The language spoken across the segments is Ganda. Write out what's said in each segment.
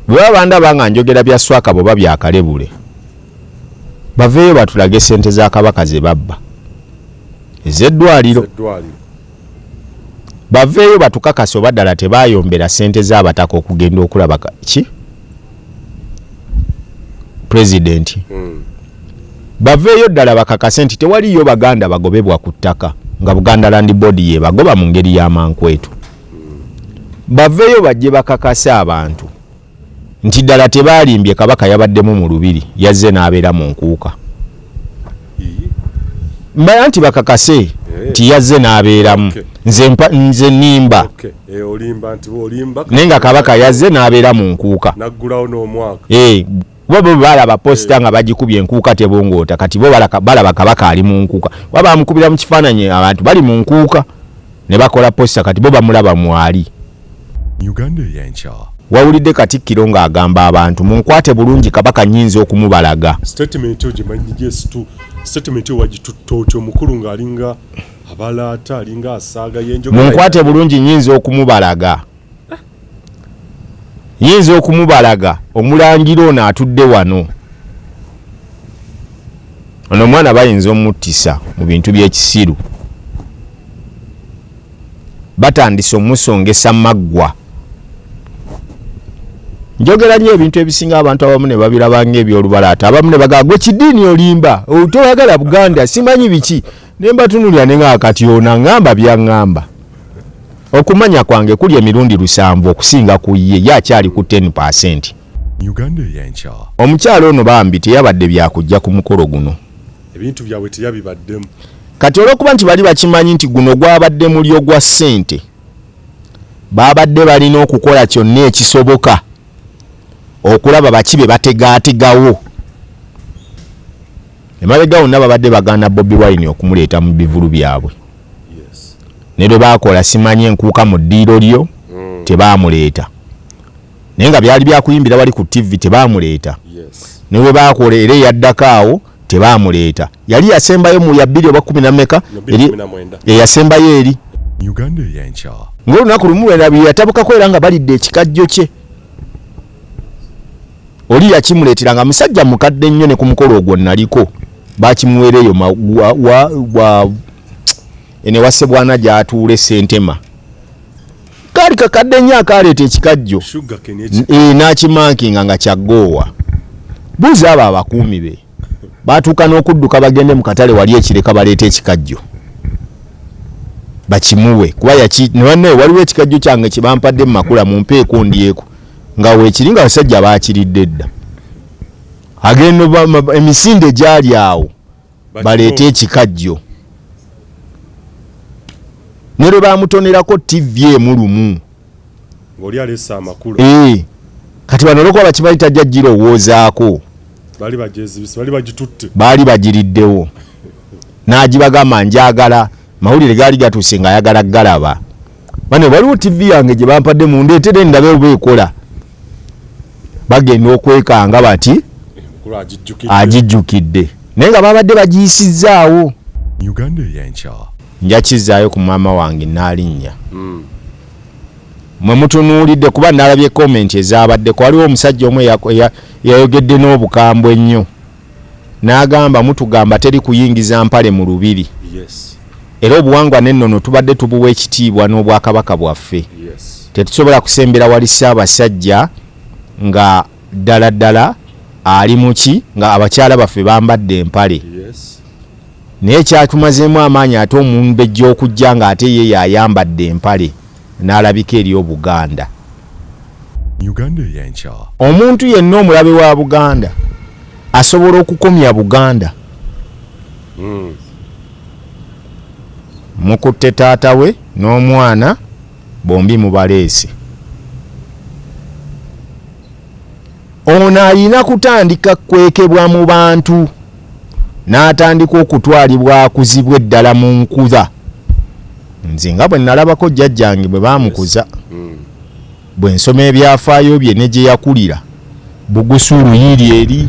Bwe baba bandaba nga njogera bya swaka boba byakalebule, baveeyo batulage sente za Kabaka ze babba ez'eddwaliro. Eddwaliro. Baveeyo batukakase oba ddala tebayombera sente z'abataka okugenda okulaba ki pulezidenti. Baveeyo ddala bakakase nti tewaliyo Baganda bagobebwa ku ttaka nga Buganda Land Board yebagoba mu ngeri y'amankwetu. Baveeyo bajje bakakase abantu nti ddala tebaalimbye, Kabaka yabaddemu mu lubiri, yazze n'abeera mu nkuuka. Mbala nti bakakase nti yazze n'abeeramu. Nze nnimba. Okay. Olimba nti olimba. Naye nga Kabaka yazze n'abeera mu nkuuka. Naggulawo n'omwaka. Kuba bo balaba poster nga bagikubye enkuuka tebongoota, kati bo balaba Kabaka ali mu nkuuka. Kuba bamukubira mu kifaananyi abantu bali mu nkuuka ne bakola poster, kati bo bamulaba mwali. Uganda Eyenkya. Wawulidde Katikkiro ng'agamba abantu munkwate bulungi, Kabaka nnyinza okumubalaga. Statement eyo gyemanyi gyesitu, statement eyo wagitutta otya omukulu ng'alinga abalaata, alinga asaaga yenjogera? Munkwate bulungi, nnyinza okumubalaga, nyinza okumubalaga. Omulangira ono atudde wano, ono omwana bayinza omuttisa mu bintu by'ekisiru. Batandise omusongesa maggwa. Njogera nnyo ebintu ebisinga abantu abamu ne babiraba ng'ebyolubalaata, abamu ne bagamba gwe kidiini olimba, toyagala Buganda, simanyi biki. Ne mbatunulira ne nga kati ono aŋŋamba byaŋŋamba. Okumanya kwange kuli emirundi 7 okusinga ku ye, ye akyali ku 10%. Uganda Eyenkya. Omukyalo ono bambi teyabadde byakujja ku mukolo guno. Ebintu byabwe teyabibaddemu. Kati olw'okuba nti bali bakimanyi nti guno gwabadde mulyo gwa ssente, babadde balina okukola kyonna ekisoboka okulaba baki be bategaategawo. Emabega wonna babadde bagaana Bobi Wine okumuleeta mu bivulu byabwe. Ne lwe baakola simanyi enkuuka mu ddiiro lyo, tebaamuleeta, naye nga byali byakuyimbira wali ku TV, tebaamuleeta. Ne lwe baakola era eyaddako awo tebaamuleeta, yali yasembayo mu ya bbiri oba kumi na mmeka eyasembayo eri. Uganda Eyenkya. Ng'olunaku lumu lwe yatabukako era nga balidde ekikajjo kye, oli yakimuleetera nga musajja mukadde nnyo, ne ku mukolo ogwo naliko bakimuweereyo ene wa Sebwana gy'atuula essentema, kaali kakadde nnyo akaleeta ekikajjo n'akimankinga nga kyaggoowa. Buuza abo abakuumi be batuuka n'okudduka bagende mu katale wali ekireka baleeta ekikajjo bakimuwe, kuba yaki ne waliwo ekikajjo kyange kye bampadde mu makula, mumpeeko ndyeko, nga weekiri nga abasajja baakiridde dda. Agenda emisinde gyali awo baleete ekikajjo, ne lwe bamutonerako TV emu lumu. Ng'oli aleese amakulu. Kati bano olwokuba bakimanyi tajja girowoozaako, Baali bagyezibise, bali bagitutte. Baali bagiriddewo n'agibagamba njagala mawulire gaali gatuuse ng'ayagala galaba. Bano waliwo TV yange gye bampadde, mundeetere ndabe oba ekola. Bagenda okwekanga bati Omukulu agijjukidde. Agijjukidde, naye nga babadde bagiyisizzaawo. Uganda Eyenkya. Njakizaayo ku maama wange n'alinnya mwe mutunuulidde, kuba nalabye comment ezabaddeko. Waliwo omusajja omu yayogedde n'obukambwe ennyo n'agamba mutugamba teri kuyingiza mpale mu lubiri, era obuwangwa n'ennono tubadde tubuwa ekitiibwa n'obwakabaka bwaffe. Tetusobola kusembera wali Ssaabasajja nga ddala ddala ali muki nga abakyala baffe bambadde empale. Naye kyatumazeemu amaanyi ate omumbejja okujja ng'ate ye yayambadde empale n'alabika eri Obuganda. Uganda Eyenkya. Omuntu yenna omulabe wa Buganda asobola okukomya Buganda. Mukutte taata we n'omwana bombi mubaleese. Ono alina kutandika kwekebwa mu bantu n'atandika okutwalibwa akuzibwa eddala mu nkuza. Nze nga bwe nalabako jjajjange bwe baamukuza, bwe nsoma ebyafaayo bye ne gye yakulira, Bugusu Luyiri eri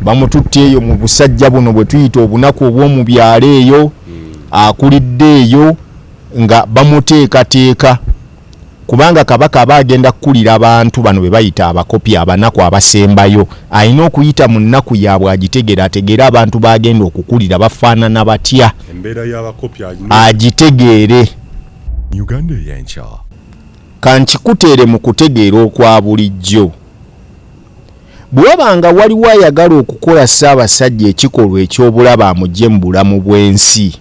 bamututte eyo mu busajja buno bwe tuyita obunaku obw'omu byalo eyo, akulidde eyo nga bamuteekateeka. Kubanga Kabaka aba agenda kukulira abantu bano be bayita abakopi, abanaku abasembayo. Alina okuyita mu nnaku yaabwe agitegeera, ategeere abantu bagenda okukulira bafaanana batya. Embeera y'abakopi alina agitegeere. Uganda Eyenkya. Kankikuteere mu kutegeera okwa bulijjo, bwe waba nga waliwo ayagala okukola Ssaabasajja ekikolwa eky'obulaba, amugye mu bulamu bw'ensi,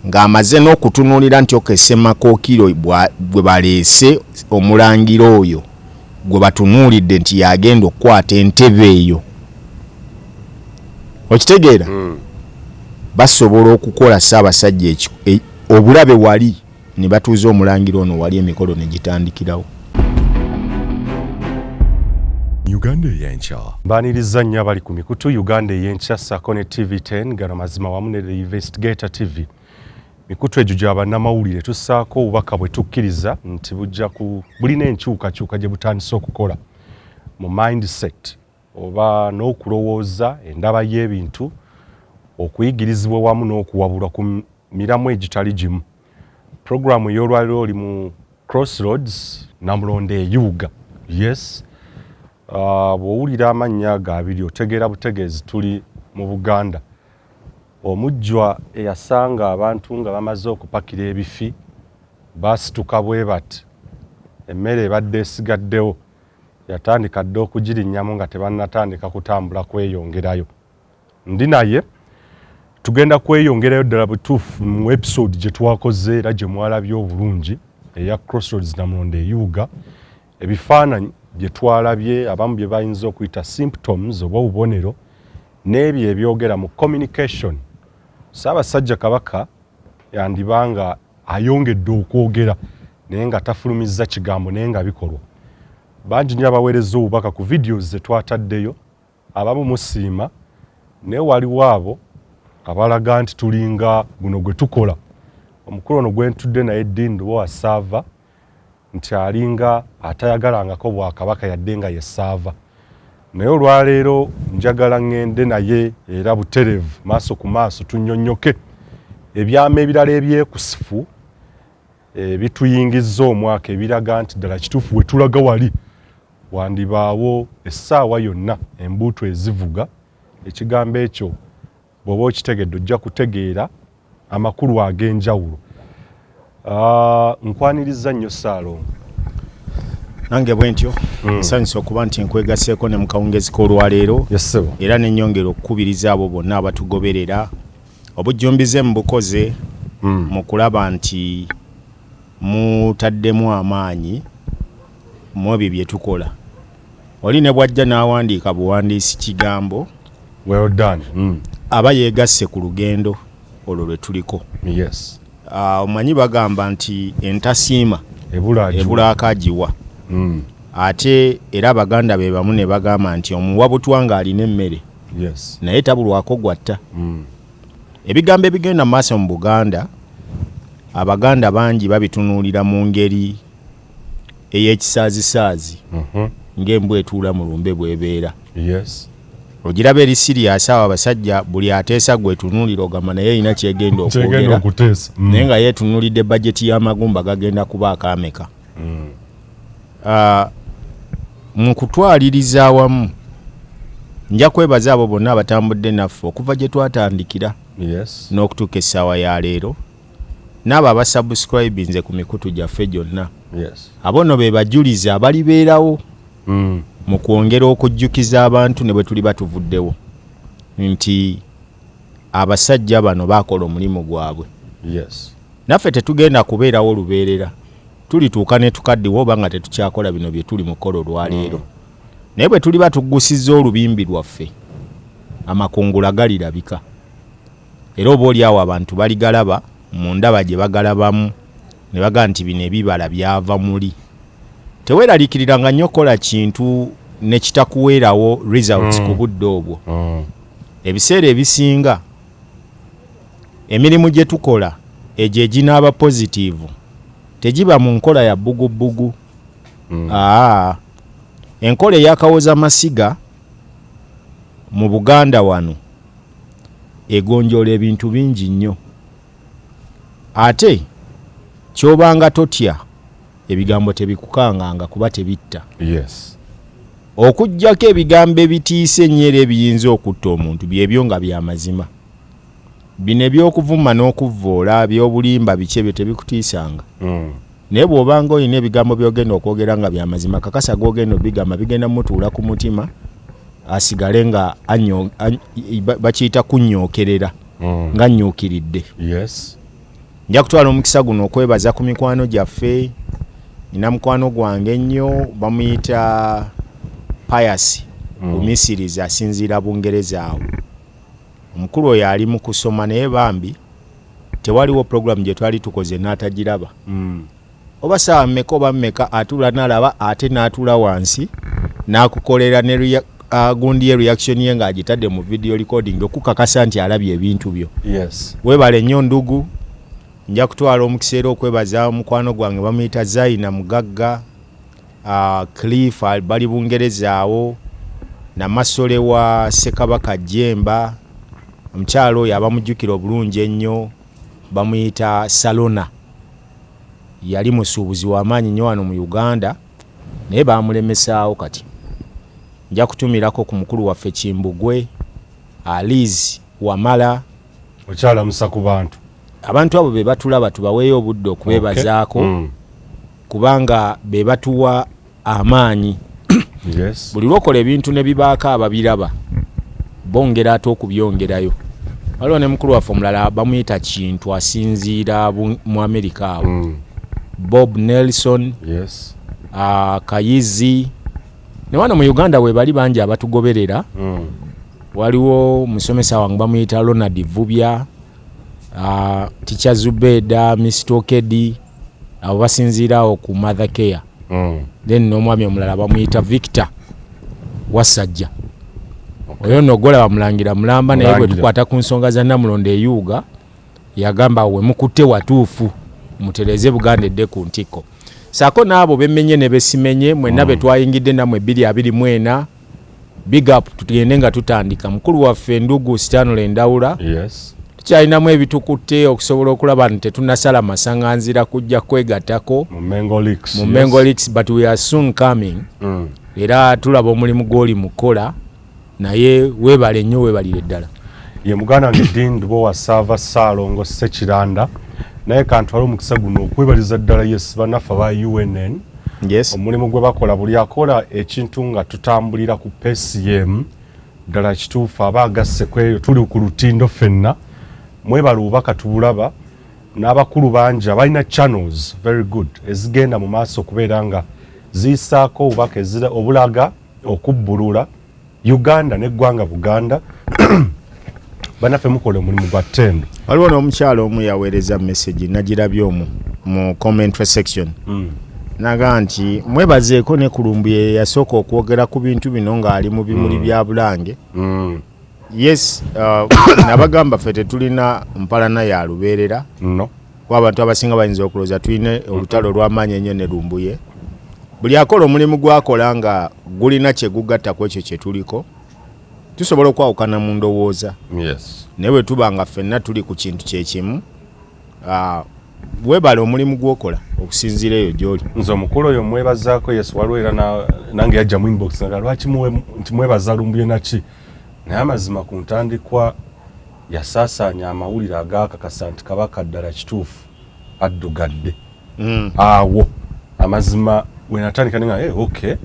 ng'amaze n'okutunuulira nti okay, Ssemakookiro gwe baleese, omulangira oyo gwe batunuulidde nti yagenda okukwata entebe eyo, okitegeera, basobola okukola Ssaabasajja obulabe wali ne batuuza omulangira ono wali, emikolo ne gitandikirawo. Uganda Eyenkya. Mbaniriza nnyo abali ku mikutu Uganda Eyenkya ssaako ne TV10, gano mazima, wamu ne The Investigator TV. Mikutu egyo gya bannamawulire tussaako obubaka bwe tukkiriza nti bujja ku bulina enkyukakyuka gye butandise okukola mu mindset oba n'okulowooza, endaba y'ebintu, okuyigirizibwa wamu n'okuwabulwa ku miramu egitali gimu. Puroguramu ey'olwaliro oli mu Crossroads Namulondo eyuuga. Yes, bw'owulira amannya ago abiri otegeera butegeezi tuli mu Buganda. Omujjwa eyasanga abantu nga bamaze okupakira ebifi baasituka bwe bati, emmere ebadde esigaddewo yatandika dda okugirinnyamu nga tebannatandika kutambula kweyongerayo. Ndi naye tugenda kweyongerayo ddala butuufu mu episode gye twakoze era gye mwalabye obulungi eya Crossroads Namulondo eyuuga. Ebifaananyi bye twalabye, abamu bye bayinza okuyita symptoms oba obubonero, n'ebyo ebyogera mu communication. Ssaabasajja Kabaka yandibanga ayongedde okwogera naye nga tafulumizza kigambo, naye nga bikolwa. Bangi nnyo abaweereza obubaka ku videos ze twataddeyo. Abamu musiima, naye waliwo abo abalaga nti tulinga guno gwe tukola. Omukulu ono gwe ntudde naye, Dean Lubowa Saava, nti alinga atayagalangako bwakabaka yadde nga ye Saava. Naye olwaleero njagala ŋŋende naye era butereevu maaso ku maaso tunnyonnyoke ebyama ebirala ebyekusifu ebituyingizza omwaka, ebiraga nti ddala kituufu we tulaga wali wandibaawo essaawa yonna embuutu ezivuga. Ekigambo ekyo bw'oba okitegedde ojja kutegeera amakulu ag'enjawulo. Nkwaniriza nnyo, Ssaalongo. Nange bwe ntyo nsanyusa okuba nti nkwegaseeko ne mu kawungezi k'olwaleero. Yes ssebo. Era nenyongera okukubiriza abo bonna abatugoberera, obujjumbize mubukoze mu kulaba nti mutaddemu amaanyi mu ebyo bye tukola. Oli ne bw'ajja n'awandiika buwandiisi kigambo, Well done. Aba yeegasse ku lugendo olwo lwe tuliko. Omanyi bagamba nti entasiima ebula agiwa. Ebulaako agiwa. Ate era Abaganda be bamu ne bagamba nti omuwa butwa ng'alina emmere, naye tabulwako gwatta. Ebigambo ebigenda mu maaso mu Buganda, Abaganda bangi babitunuulira mu ngeri ey'ekisaazisaazi, ng'embwa etuula mu lumbe bw'ebeera. Ogiraba eri serious awo, abasajja buli ateesa gwetunuulira ogamba naye erina kyegenda kyegenda okwogera, okuteesa. Naye nga yeetunuulidde bajeti y'amagumba gagenda kubaako ameka. Mu kutwaliriza awamu, nja kwebaza abo bonna abatambudde naffe okuva gye twatandikira n'okutuuka essaawa ya leero, n'abo abasubscribinze ku mikutu gyaffe gyonna. Abo nno be bajulizi abalibeerawo mu kwongera okujjukiza abantu ne bwe tuliba tuvuddewo nti abasajja bano baakola omulimu gwabwe. Naffe tetugenda kubeerawo lubeerera, tulituuka ne tukaddiwa oba nga tetukyakola bino bye tuli mu kukola olwaleero, naye bwe tuliba tuggusizza olubimbi lwaffe, amakungula galirabika, era oba oli awo abantu baligalaba mu ndaba gye bagalabamu ne bagamba nti bino ebibala byava muli. Teweeraliikiriranga nnyo okukola kintu ne kitakuweerawo results ku budde obwo. Ebiseera ebisinga emirimu gye tukola egyo eginaaba positive tegiba mu nkola ya bbugubugu. Aa, enkola eyakawoza masiga mu Buganda wano egonjoola ebintu bingi nnyo, ate kyobanga totya. Ebigambo tebikukanganga kuba tebitta. Okuggyako ebigambo ebitiisa ennyo era ebiyinza okutta omuntu, byebyo nga bya mazima. Bino ebyokuvuma n'okuvvoola, by'obulimba, biki, ebyo tebikutiisanga. Naye bw'obanga olina ebigambo by'ogenda okwogera nga bya mazima, kakasa gw'ogenda obigamba bigenda mutuula ku mutima, asigale nga bakiyita kunnyookerera, nga nnyuukiridde. Nja kutwala omukisa guno okwebaza ku mikwano gyaffe. Nina mukwano gwange ennyo bamuyita Pius Gumisiriza, asinziira Bungereza awo. Omukulu oyo ali mu kusoma, naye bambi tewaliwo program gye twali tukoze n'atagiraba. Oba saawa mmeka oba mmeka, atuula n'alaba, ate n'atuula wansi n'akukolera ne gundi ye, reaction ye ng'agitadde mu video recording okukakasa nti alabye ebintu byo. Weebale nnyo ndugu. Nja kutwala omukisa era okwebaza mukwano gwange bamuyita Zaina Mugagga, Cliff, bali Bungereza awo, Namasole wa Ssekabaka Jemba. Omukyalo oyo abamujjukira obulungi ennyo bamuyita Salona, yali musuubuzi w'amaanyi nnyo wano mu Uganda, naye bamulemesaawo. Kati nja kutumirako ku mukulu waffe Kimbugwe Aliz Wamala. Okyalamusa ku bantu. Abantu abo be batulaba, tubaweeyo obudde okubeebazaako, kubanga be batuwa amaanyi. Buli lwokola ebintu ne bibaako ababiraba, bongera ate okubyongerayo. Waliwo ne mukulu waffe omulala bamuyita Kintu, asinziira mu Amerika awo. Bob Nelson, Kayizi, ne wano mu Uganda we bali bangi abatugoberera. Waliwo musomesa wange bamuyita Ronald Vubya, Teacher Zubeda, Mr Okedi, abo basinziira awo ku Mother Care. Then n'omwami omulala bamuyita Victor Wasajja. Oyo nno golaba mulangira mulamba, naye bwe Mulangira. tukwata ku nsonga za Namulondo eyuuga, yagamba we mukutte watuufu, mutereze Buganda edde ku ntikko. Saako n'abo bemmenye ne besimenye mwenna be twayingidde nammwe 2024, big up. Tugende nga tutandika. Mukulu waffe ndugu Stanley Ndawula, tukyalinamu ebitukutte okusobola okulaba nti tetunasala masaŋŋanzira kujja kwegattako mu Mengo Leaks. Mu Mengo Leaks, but we are soon coming. Era tulaba omulimu gw'oli mukola, naye weebale nnyo, weebalire ddala. Ye muganda wange Dean Dubowa Saava Ssaalongo Ssekiranda, naye kantwale omukisa guno okwebaliza ddala, yes, bannaffe aba UNN, omulimu gwe bakola. Buli akola ekintu nga tutambulira ku pace y'emu, ddala kituufu aba agasse ku eyo, tuli ku lutindo ffenna. Mwebale, obubaka tubulaba n'abakulu bangi abalina channels very good ezigenda mu maaso okubeera nga ziyisaako obubaka obulaga okubbulula Uganda n'eggwanga Buganda. Bannaffe, mukola omulimu gwa ttendo. Waliwo n'omukyalo omu yaweereza message, nagirabye omu mu commentary section, naga nti mwebazeeko ne Kulumbu ye yasooka okwogera ku bintu bino ng'ali mu bimuli bya Bulange. Yes, nabagamba ffe tetulina mpalana ya lubeerera, no. Kuba abantu abasinga bayinza okulowooza tulina olutalo olw'amaanyi ennyo ne Lumbuye. Buli akola omulimu gwakola nga gulina kye gugatta ku ekyo kye tuliko, tusobola okwawukana mu ndowooza, naye bwe tuba nga ffenna tuli ku kintu kyekimu, weebale omulimu gw'okola okusinziira eyo gy'oli. Nze omukulu oyo mwebazaako. Yes, waliwo era nange yajja mu inbox nga lwaki nti mwebaza Lumbuye naki, naye amazima ku ntandikwa yasaasaanya amawulire agakakasa nti Kabaka ddala kituufu addugadde. Awo amazima wenatandika nenga, hey, okay,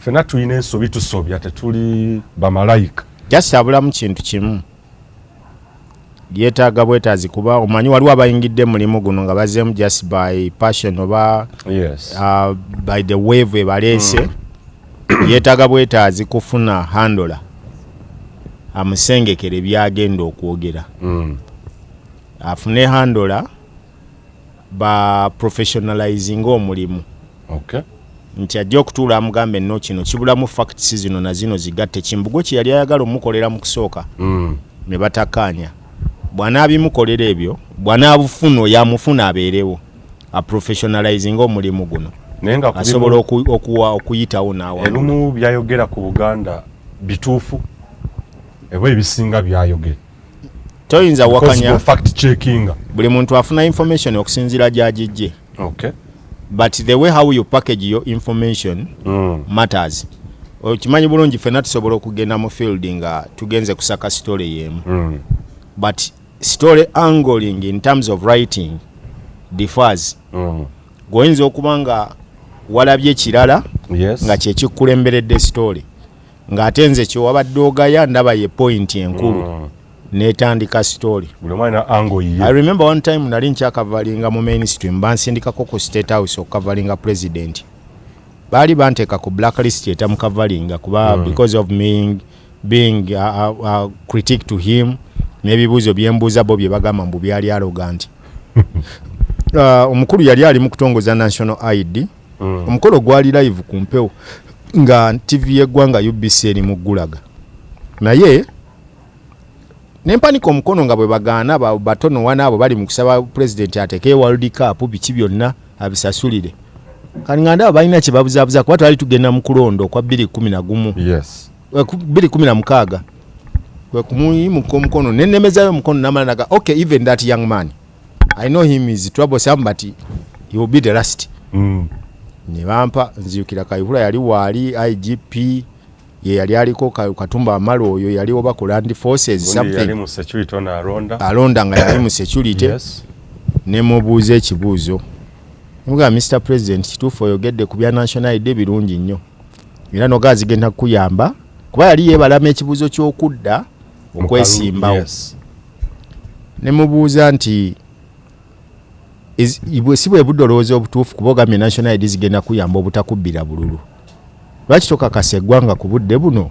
ffenna tulina ensobi, tusobya, tetuli bamalayika. Just abulamu kintu kimu, yeetaaga bwetaazi, kuba omanyi waliwo abayingidde mulimu guno nga bazeemu just by passion oba by the wave ebaleese. Yeetaaga bwetaazi kufuna handler amusengekere byagenda okwogera, afune handler ba professionalizing omulimu, nti ajja okutuula amugambe, nno kino kibulamu facts zino na zino, zigatte. Kimbugwe kye yali ayagala omukolera mu kusooka ne batakkaanya. Bw'anaabimukolera ebyo, bw'anaabufuna oyo amufuna abeerewo aprofessionalizing omulimu guno, naye nga ku asobola okuwa okuyitawo n'awa. Ebimu byayogera ku Buganda bituufu, eba ebisinga byayogera. Toyinza wakanya. Fact checkinga. Buli muntu afuna information okusinziira gy'agijje. But the way how you package your information matters. Okimanyi bulungi, ffenna tusobola okugenda mu field nga tugenze kusaka story yemu, but story angling in terms of writing differs. Gweoyinza okuba nga walabye kirala nga kyekikulemberedde story, ng'ate nze kyewabadde ogaya ndaba ye point enkulu, netandika story. Buli omu alina angle I ye. remember one time nali nkyacoveringa mu mainstream, bansindikako ku State House okucoveringa president. Baali banteeka ku blacklist etamucoveringa kuba because of me being critic to him n'ebibuuzo byembuuza bo bye bagamba mbu byali arrogant. Omukulu yali ali mu kutongoza national ID. Omukolo gwali live ku mpewo nga TV y'eggwanga UBC eri mu ggulaga, naye nempanika omukono nga bwe bagaana batono wana abo bali mu kusaba pulezidenti atekeyo World Cup, biki byonna abisasulire. Kati nga ndaba balina kye babuzaabuza kuba twali tugenda mu kulonda okwa 2011. 2016. Kwe kumuyimuka omukono nenemezayo omukono, namala naga, "Okay, even that young man, I know him is troublesome, but he will be the last." Ne bampa, nzijukira Kayihura yali waali, IGP ye yali aliko, Katumba Wamala oyo yali oba ku land forces. Gundi yali Something. mu security, ono alonda. Alonda nga yali mu security. Ne mubuuza ekibuuzo, nemugamba, "Mr President, kituufu oyogedde ku bya national ID, birungi nnyo, era nogaa zigenda kukuyamba," kuba yali yeebalama ekibuuzo ky'okudda okwesimbawo. Ne mubuuza nti, "Si bwe budde olowooza obutuufu, kuba ogambye national ID zigenda kuyamba obutakubbira bululu, lwaki tokakasa eggwanga ku budde buno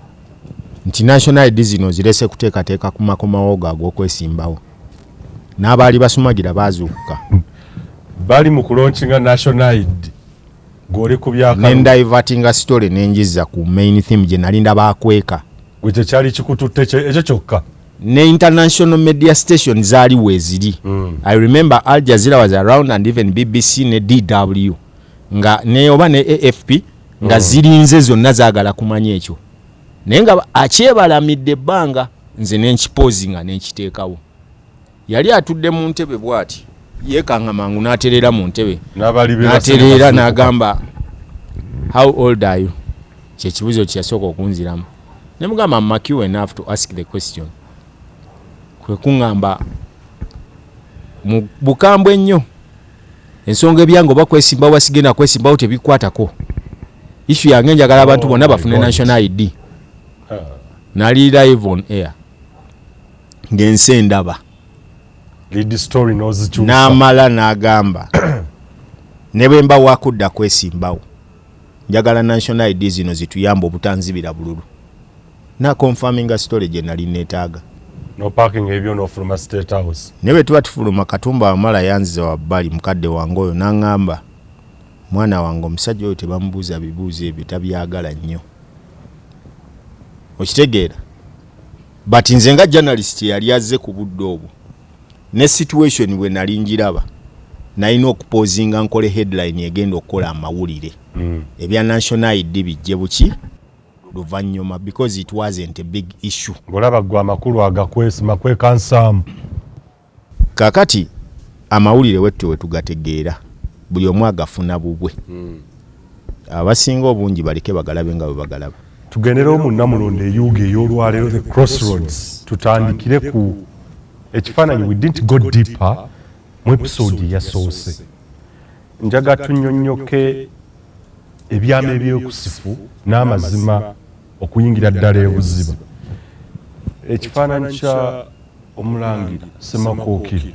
nti national ID zino zirese kuteekateeka ku makomawo go ag'okwesimbawo?" N'abaali basumagira baazuukuka. Bali mu kulaunchinga national ID, gw'oli ku byakalulu. Nendivertinga story nenjiza ku main theme gye nali ndaba akweka. Gwe kyekyali kikututte ekyo kyokka. Ne international media station zaali weeziri. I remember Al Jazeera was around and even BBC ne DW nga ne oba ne AFP nga zirinze zonna zaagala kumanya ekyo, naye nga akyebalamidde ebbanga, nze nenkipozinga nenkiteekawo. Yali atudde mu ntebe bw'ati, yeekanga mangu n'atereera mu ntebe. N'abali be n'atereera. basuuka. N'agamba, "How old are you?" Kyekibuuzo kyeyasooka okunziramu. Nemugamba, "I'm mature enough to ask the question." Kwe kuŋŋamba mu bukambwe ennyo, ensonga ebyange oba kwesimbawo wasigenda kwesimbawo tebikwatako issue yange, njagala abantu Oh bonna my bafune God. national ID. Ah. Nali live on air ng'ensi endaba. Lead story n'ozikyusa. N'amala n'agamba, "Ne bwe mba wakudda kwesimbawo, njagala national ID zino zituyamba obutanzibira bululu." Naconfirminga story gye nali neetaaga. No parking ebyo n'ofuluma State House. Naye bwe tuba tufuluma, Katumba Wamala yanziza wabbali, mukadde wange oyo, n'aŋŋamba, "Mwana wange, omusajja oyo tebamubuuza bibuuzo ebyo, tabyagala nnyo." Okitegeera? But nze nga journalist yali azze ku budde obwo ne situation bwe nali njiraba, nalina okupozinga nkole headline egenda okukola amawulire. Ebya national ID bijje buki luvannyuma because it wasn't a big issue. Ng'olaba gwe amakulu agakwesima kwekansaamu. Kakati amawulire wettu we tugategeera, buli omu agafuna bubwe. Abasinga obungi baleke bagalabe nga bwe bagalaba. Tugenderewo mu Namulondo eyuuga ey'olwaleero, the crossroads. Tutandikire ku ekifaananyi. We didn't go deeper mu episode eyasoose. Njaga tunnyonnyoke ebyama ebyekusifu n'amazima okuyingira ddala ebuziba. Ekifaananyi kya Omulangira Ssemakookiro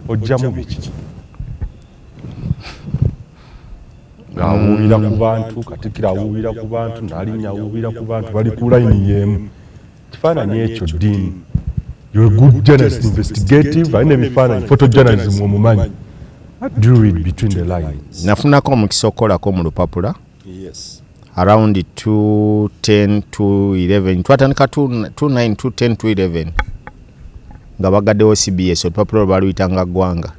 ojjamu biki ng'awuubira ku bantu? Katikkiro awuubira ku bantu, Naalinnya awuubira ku bantu, bali ku layini y'emu. Kifaananyi ekyo, Dean, you're a good journalist, investigative, alina ebifaananyi, photojournalism omumanyi. What do you read between the lines? Nafunako omukisa okukolako mu lupapula around 210 211, twatandika 29 210 211 nga bagaddewo CBS. Olupapula olwo baluyitanga Ggwanga,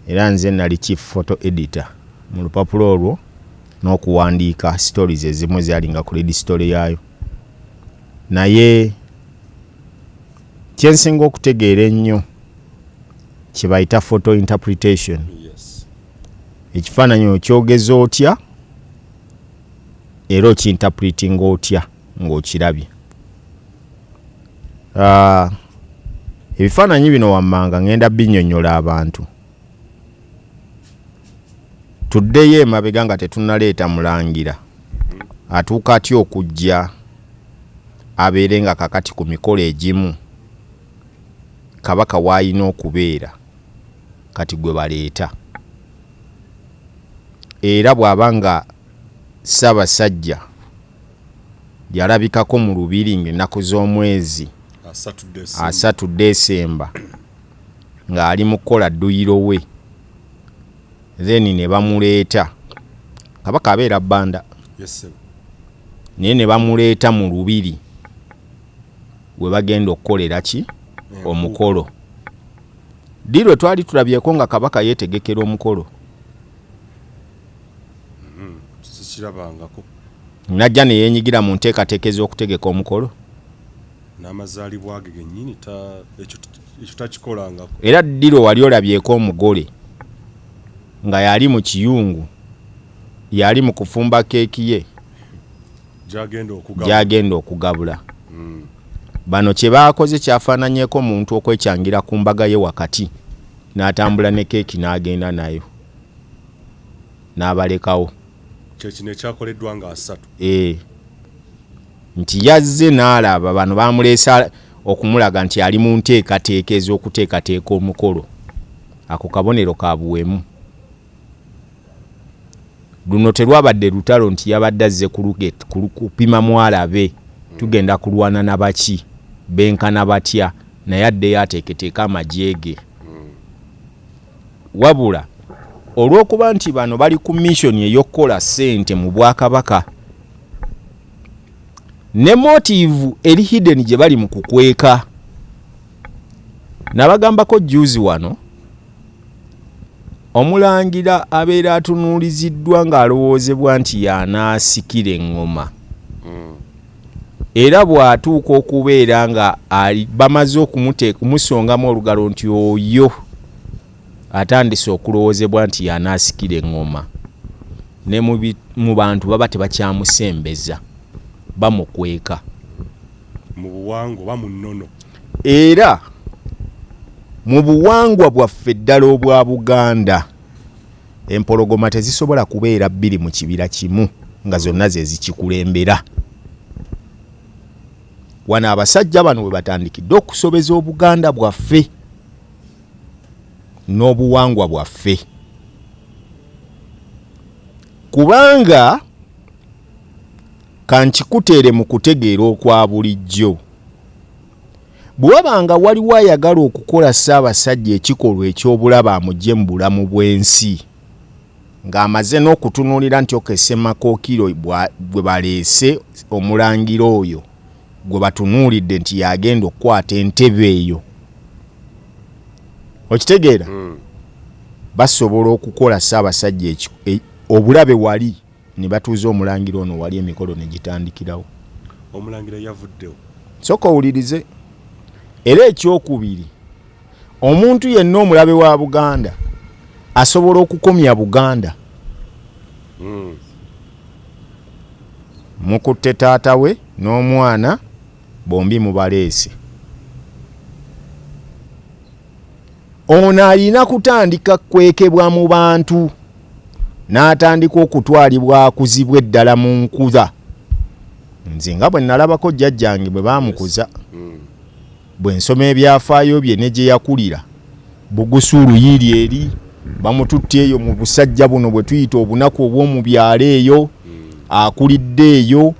era nze nali chief photo editor mu lupapula olwo n'okuwandiika stories ezimu ezalinga ku lead story yaayo. Naye kyensinga okutegeera ennyo kye bayita photo interpretation. Ekifaananyi okyogeza otya era okiinterpretinga otya ng'okirabye? Ebifaananyi bino wammanga ngenda binnyonnyola abantu. Tuddeyo emabega nga tetunnaleeta mulangira. Atuuka atya okujja abeere nga kakati ku mikolo egimu Kabaka w'alina okubeera kati gwe baleeta? Era bw'aba nga Ssaabasajja yalabikako mu Lubiri ng'ennaku z'omwezi 3 Desemba ng'ali mu kukola dduyiro we, then ne bamuleeta, Kabaka abeera Bbanda, naye ne bamuleeta mu Lubiri we bagenda okukolera ki omukolo. Ddi lwe twali tulabyeko nga Kabaka yeetegekera omukolo? Sikirabangako. Najja ne yeenyigira mu nteekateeka ez'okutegeka omukolo. N'amazaalibwa ge gennyini ekyo takikolangako. Era ddi lwe wali olabyeko omugole nga yali mu kiyungu, yali mu kufumba keeki ye gy'agenda okugabula? Bano kye baakoze kyafaananyeeko omuntu okwekyangira ku mbaga ye wakati n'atambula ne keeki n'agenda nayo n'abalekawo. Kye kino ekyakoleddwa nga 3. Nti yazze n'alaba bano bamuleese okumulaga nti ali mu nteekateeka ez'okuteekateeka omukolo. Ako kabonero ka buwemu. Luno terwabadde lutalo nti yabadde azze kupima mwalabe tugenda kulwana na baki, benkana batya, naye addeyo ateeketeeke amagye ge. Wabula olw'okuba nti bano bali ku mission ey'okukola ssente mu Bwakabaka ne motive eri hidden gye bali mu kukweka. Nabagambako jjuuzi wano, omulangira abeera atunuuliziddwa ng'alowoozebwa nti y'anaasikira eŋŋoma. Era bw'atuuka okubeera nga bamaze okumusongamu olugalo nti oyo atandise okulowoozebwa nti y'anaasikira eŋŋoma, ne mu bantu baba tebakyamusembeza, bamukweka. Mu buwangwa oba mu nnono. Era mu buwangwa bwaffe ddala obwa Buganda, empologoma tezisobola kubeera bbiri mu kibira kimu nga zonna ze zikikulembera. Wano abasajja bano we batandikidde okusobeza Obuganda bwaffe n'obuwangwa bwaffe. Kubanga kankikuteere mu kutegeera okwa bulijjo, bwe waba nga waliwo ayagala okukola Ssaabasajja ekikolwa eky'obulabe amuggye mu bulamu bw'ensi, ng'amaze n'okutunuulira nti ok Ssemakookiro gwe baleese omulangira oyo gwe batunuulidde nti y'agenda okukwata entebe eyo, okitegeera? Basobola okukola Ssaabasajja obulabe wali ne batuuza omulangira ono wali emikolo ne gitandikirawo. Omulangira yavuddewo. Sooka owulirize. Era ekyokubiri, omuntu yenna omulabe wa Buganda asobola okukomya Buganda. Mukutte taata we n'omwana bombi mubaleese. Ono alina kutandika kwekebwa mu bantu n'atandika okutwalibwa akuzibwe ddala mu nkuza. Nze nga bwe nalabako jjajjange bwe baamukuza, bwe nsoma ebyafaayo bye ne gye yakulira, bugusu luyiiri eri bamututte eyo mu busajja buno bwe tuyita obunaku obw'omu byalo eyo, akulidde eyo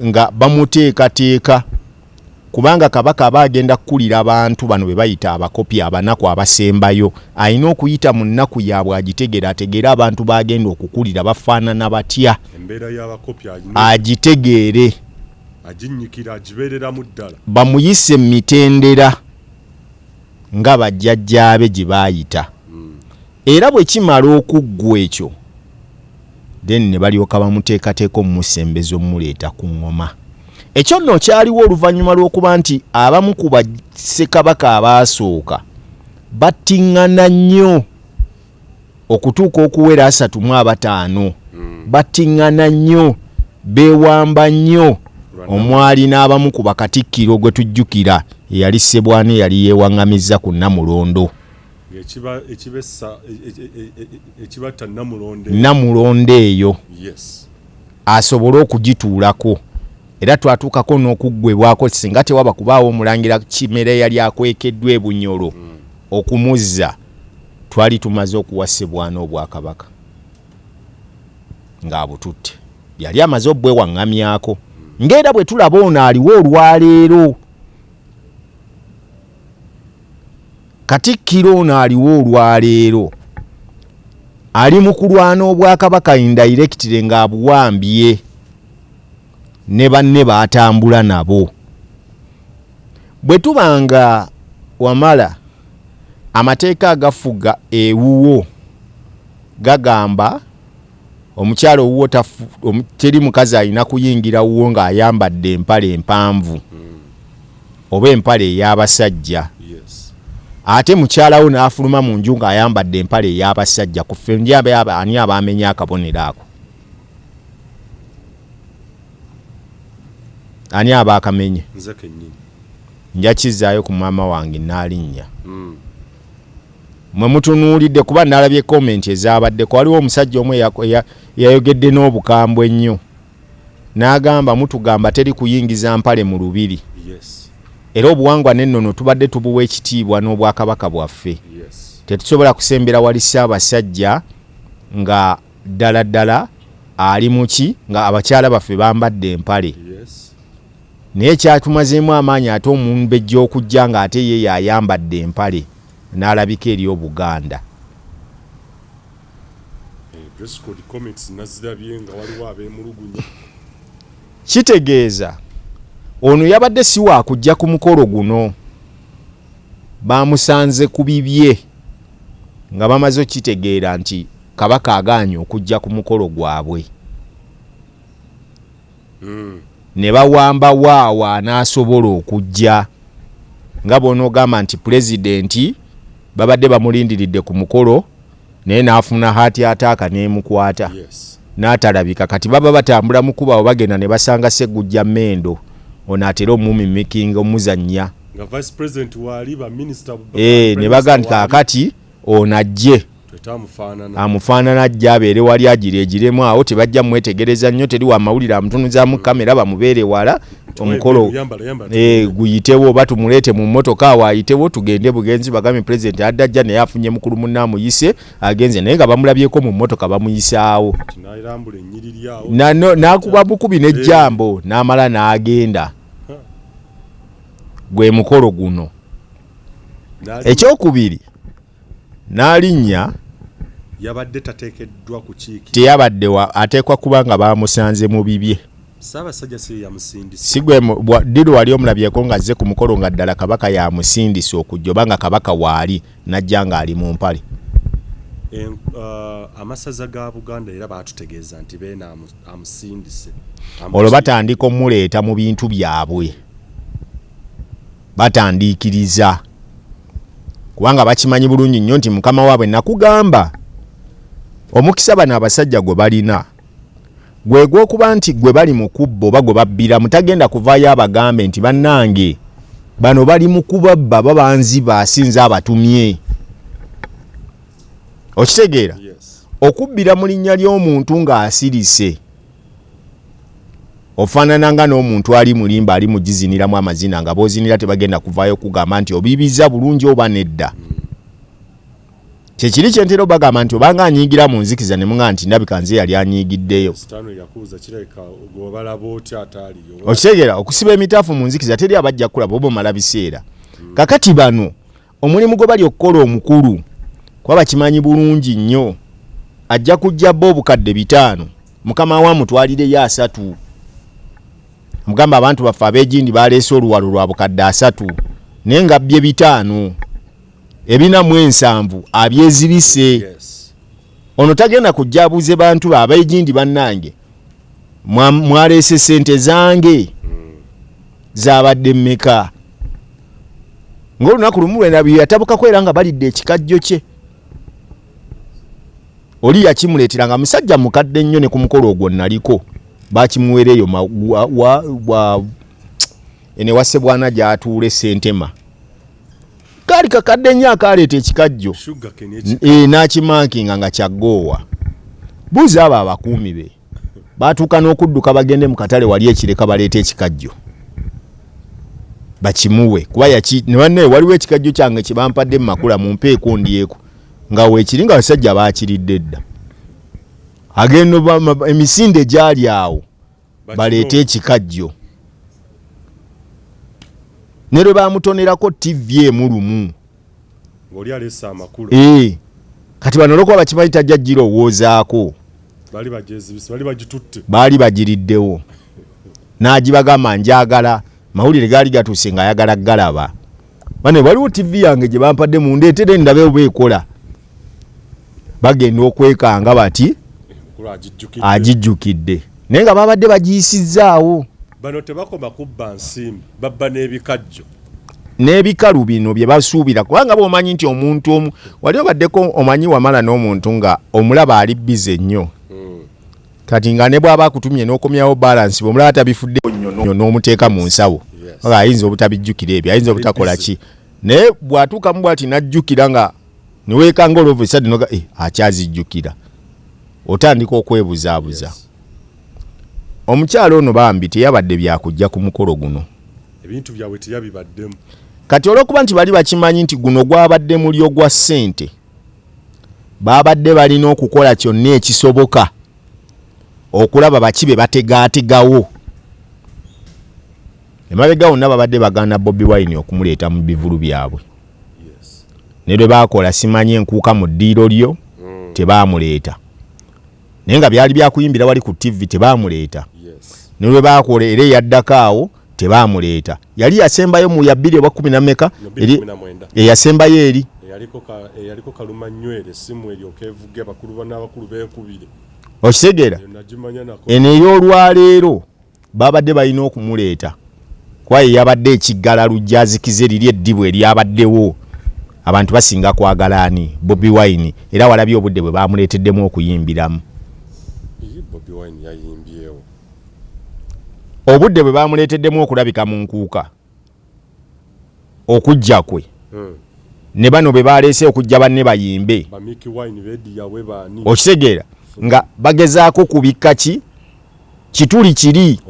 nga bamuteekateeka. Kubanga Kabaka aba agenda kukulira bantu bano be bayita abakopi, abanaku abasembayo, alina okuyita mu nnaku yaabwe agitegere, ategeere abantu b'agenda okukulira bafaanana batya. Embeera y'abakopi agitegeere. Aginnyikira, agibeereramu ddala. Bamuyise mu mitendera nga bajjajjaabe gye baayita. Era bwe kimala okuggwa ekyo, then ne balyoka bamuteekateeka omumusembeza omumuleeta ku ŋŋoma. Ekyo nno kyaliwo oluvannyuma lw'okuba nti abamu ku bassekabaka abaasooka battiŋŋana nnyo. Okutuuka okuwera 35, battiŋŋana nnyo, beewamba nnyo. Omwali n'abamu ku bakatikkiro gwe tujjukira eyali Ssebwana, eyali yeewaŋŋamizza ku Namulondo. Ekibatta Namulondo. Namulondo eyo asobole okugituulako, era twatuukako n'okuggwebwako singa tewaba kubaawo omulangira Kimera eyali akwekeddwa e Bunyoro okumuzza. Twali tumaze okuwa Ssebwana obwakabaka ng'abututte, yali amaze obwewaŋŋamyako, ng'era bwe tulaba ono aliwo olwaleero, Katikkiro ono aliwo olwaleero, ali mu kulwana obwakabaka indirectly ng'abuwambye ne banne baatambula nabo. Bwe tuba nga wamala amateeka agafuga ewuwo gagamba omukyala owuwo teri mukazi alina kuyingira wuwo ng'ayambadde empale empanvu oba empale ey'abasajja, ate mukyala wo n'afuluma mu nju ng'ayambadde empale ey'abasajja, ku ffe ndi ani aba amenya akabonero ako? Ani aba akamenye? Nze kennyini. Nja kizzaayo ku maama wange Naalinnya. Mwe mutunuulidde, kuba nalabye comment ezabaddeko. Waliwo omusajja omu eyayogedde n'obukambwe ennyo n'agamba, mutugamba teri kuyingiza mpale mu lubiri, era obuwangwa n'ennono tubadde tubuwa ekitiibwa n'obwakabaka bwaffe. Tetusobola kusembera wali Ssaabasajja nga ddala ddala ali muki nga abakyala baffe bambadde empale. Naye kyatumazeemu amaanyi ate omumbejja okujja ng'ate ye yayambadde empale n'alabika eri Obuganda. Dress code comments nazirabye nga waliwo abeemulugunya. Kitegeeza ono yabadde si waakujja ku mukolo guno, bamusanze ku bibye nga bamaze okukitegeera nti Kabaka agaanye okujja ku mukolo gwabwe, ne bawamba waawa anaasobola okujja, nga bw'onoogamba nti pulezidenti babadde bamulindiridde ku mukolo naye n'afuna heart attack n'emukwata n'atalabika. Kati baba batambula mu kkubo awo bagenda ne basanga Ssegujja Mendo ono atera omumimikinga omuzannya nga vice president waali, ba minister. Ne baga nti kaakati ono ajje amufaanana, ajje abeere wali agireegiremu awo, tebajja mwetegereza nnyo, teri wamawulire amutunuzaamu kamera, bamubeere wala, omukolo guyitewo, oba tumuleete mu mmotoka awo ayitewo, tugende bugenzi bagambe pulezidenti adde ajja naye afunye mukulu munne amuyise agenze, naye nga bamulabyeko mu mmotoka bamuyisaawo, n'akuba bukubi n'ejjambo n'amala n'agenda. Gwe mukolo guno. Ekyokubiri, n'alinnya yabadde tateekeddwa kukiikirira. Teyabadde ateekwa kuba nga bamusanze mu bibye. Ssaabasajja si ye yamusindise. Si gwe ddi lwe wali omulabyeko ng'azze ku mukolo nga ddala Kabaka y'amusindise okujja, oba nga Kabaka waali n'ajja ng'ali mu mpale? Amasaza ga Buganda era baatutegeeza nti Beene amusindise. Olwo batandika omuleeta mu bintu byabwe, batandiikiriza, kubanga bakimanyi bulungi nnyo nti mukama waabwe. Nakugamba omukisa bano abasajja gwe balina gwe gw'okuba nti gwe bali mu kubba oba gwe babbiramu tagenda kuvaayo abagambe nti bannange bano bali mu kubabba, babanziba, asinze abatumye. Okitegeera? Okubbira mu linnya ly'omuntu ng'asirise ofaanana nga n'omuntu ali mulimba ali mugiziniramu amazina, nga b'ozinira tebagenda kuvaayo kugamba nti obibiza bulungi oba nedda. Kyekiri kyentera obagamba nti obanga anyiigira mu nzikiza ne muŋŋamba nti ndabika nze yali anyiigiddeyo. Okitegeera? Okusiba emitaafu mu nzikiza teri abajja kukulaba oba omala biseera. Kakati bano omulimu gwe bali okukola omukulu, kuba bakimanyi bulungi nnyo, ajja kujja bo obukadde 500, mukama we amutwalireyo 300, mugamba abantu baffe ab'egindi baleese oluwalo lwa bukadde 300, naye nga bbye 500, 470 abyezibise. Ono tagenda kujja abuuze bantu be ab'egindi, bannange mwaleese sente zange zabadde mmeka? Ng'olunaku lumu lwe yatabukako era nga balidde ekikajjo kye. Oli yakimuleetera nga musajja mukadde nnyo, ne ku mukolo ogwo naliko bakimuweereyo ene wa Ssebwana gy'atuula essentema, kaali kakadde nnyo akaleeta ekikajjo n'akimankinga nga kyaggoowa. Buuza abo abakuumi be batuuka n'okudduka bagende mu katale wali ekireka baleete ekikajjo bakimuwe, kuba ne waliwo ekikajjo kyange kye bampadde mu makula, mumpeeko ndyeko, nga weekiri nga abasajja baakiridde dda. Agenda emisinde gyali awo baleete ekikajjo, ne lwe bamutonerako TV emu lumu. Oli aleese amakulu. Kati bano olwokuba bakimanyi tajja girowoozaako, baali bagiriddewo n'agibagamba njagala mawulire gaali gatuuse ng'ayagala galaba. Bane waliwo TV yange gye bampadde, mundeetere ndabe oba ekola. Bagenda okwekanga bati agijjukidde, naye nga babadde bagiyisizzaawo. Bano tebakoma kubba nsimbi, babba n'ebikajjo n'ebikalu bino bye basuubira, kubanga bw'omanyi nti omuntu omu wali obaddeko omanyi wamala n'omuntu nga omulaba ali busy nnyo, kati nga ne bw'aba akutumye n'okomyawo balance, bw'omulaba tabifudde nnyo n'omuteeka mu nsawo, nga ayinza obutabijjukira ebyo, ayinza obutakola ki, naye bw'atuukamu bw'ati n'ajjukira nga neweekanga olwova esadde noga akyazijjukira, otandika okwebuzaabuza. Omukyalo ono bambi teyabadde byakujja ku mukolo guno, ebintu byabwe teyabibaddemu. Kati olw'okuba nti bali bakimanyi nti guno gwabadde mulyo gwa ssente, babadde balina okukola kyonna ekisoboka okulaba baki be bategaategawo. Emabega wonna babadde bagaana Bobi Wine okumuleeta mu bivulu byabwe, ne lwe baakola simanyi enkuuka mu ddiiro lyo tebaamuleeta, naye nga byali byakuyimbira wali ku TV tebaamuleeta. Ne lwe baakola era eyaddako awo tebaamuleeta, yali yasembayo mu ya 2014 eyasembayo eri eyaliko Kalumanywere essimu eryoka evuge abakulu n'abakulu beekubire. Okitegeera? Eno ey'olwaleero babadde balina okumuleeta kuba ye yabadde ekiggala lujja azikize liri eddibu eryabaddewo. Abantu basinga kwagala ani? Bobi Wine. Era walabye obudde bwe bamuleeteddemu okuyimbiramu. Bobi Wine yayimbyewo. Obudde bwe bamuleeteddemu okulabika mu nkuuka okujja kwe, ne bano be baleese okujja banne bayimbe, okitegeera nga bagezaako kubikka ki kituli kiri,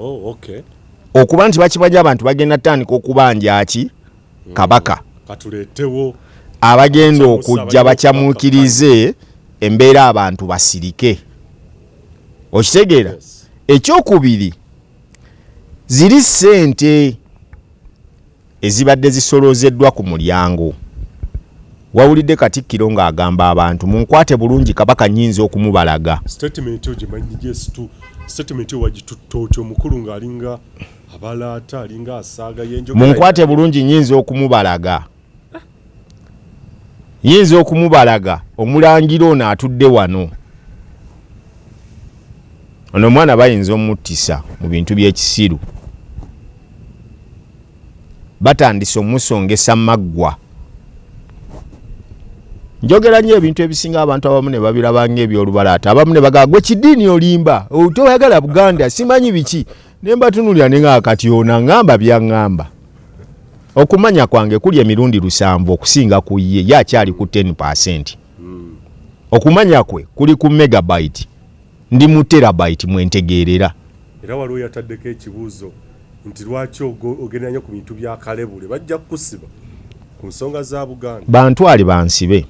okuba nti bakimanyi abantu bagenda tandika okubanja ki Kabaka, katuleetewo abagenda okujja bakyamuukirize embeera abantu basirike. Okitegeera? Ekyokubiri, ziri ssente ezibadde zisolozeddwa ku mulyango. Wawulidde Katikkiro ng'agamba abantu munkwate bulungi, Kabaka nnyinza okumubalaga. Statement eyo gyemanyi gyesitu, statement eyo wagitutta otya omukulu ng'alinga abalaata, alinga asaaga yenjogera? Munkwate bulungi, nnyinza okumubalaga, nyinza okumubalaga. Omulangira ono atudde wano, ono omwana bayinza omuttisa mu bintu by'ekisiru. Batandise omusongesa maggwa. Njogera nnyo ebintu ebisinga abantu abamu ne babiraba ng'ebyolubalaata, abamu ne bagamba gwe kidiini olimba, toyagala Buganda, simanyi biki, ne mbatunulira ne nga kati ono aŋŋamba byaŋŋamba. Okumanya kwange kuli emirundi 7 okusinga ku ye, ye akyali ku 10%. Okumanya kwe kuli ku megabyte, ndi mu terabyte mwentegeerera. Era waliwo yataddeko ekibuuzo nti lwaki ogenda nnyo ku bintu bya Kalebule, bajja kukusiba ku nsonga za Buganda. Bantwale bansibe.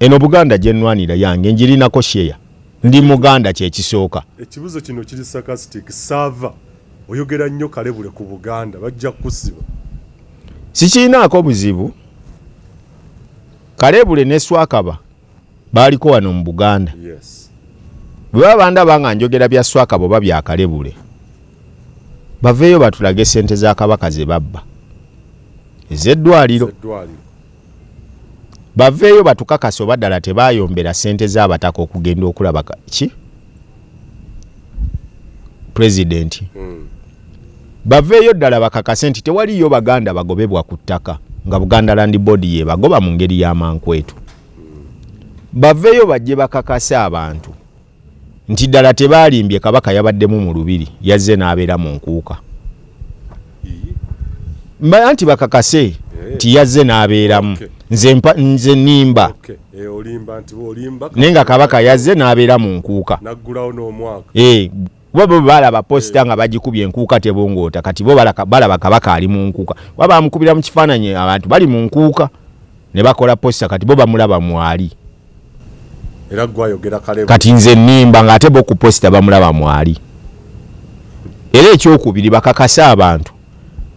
Eno Buganda gye nnwanira yange, ngirinako share, ndi Muganda kyekisooka. Ekibuuzo kino kiri sarcastic. Saava oyogera nnyo Kalebule ku Buganda, bajja kukusiba. Sikiinaako buzibu. Kalebule ne Swakaba baaliko wano mu Buganda. Bwe baba bandaba nga njogera bya Swakaba oba bya Kalebule, baveeyo batulage sente za Kabaka ze babba ez'eddwaliro, baveeyo batukakase oba ddala tebayombera sente z'abataka okugenda okulaba ki pulezidenti. Baveeyo ddala bakakase nti tewaliyo Baganda bagobebwa ku ttaka nga Buganda Land Board yebagoba mu ngeri y'amankwetu. Baveeyo bajje bakakase abantu nti ddala tebaalimbye, Kabaka yabaddemu mu lubiri, yazze n'abeera mu nkuuka. Anti bakakase nti yazze n'abeeramu. Nze nnimba. Naye nga Kabaka yazze n'abeera mu nkuuka. Kuba bo balaba poster nga bagikubye enkuuka tebongoota, kati bo balaba Kabaka ali mu nkuuka. Kuba bamukubira mu kifaananyi abantu bali mu nkuuka ne bakola poster, kati bo bamulaba mwali. Era gwayogera kale. Kati nze nnimba ng'ate bo ku poster bamulaba mwali. Era ekyokubiri, bakakase abantu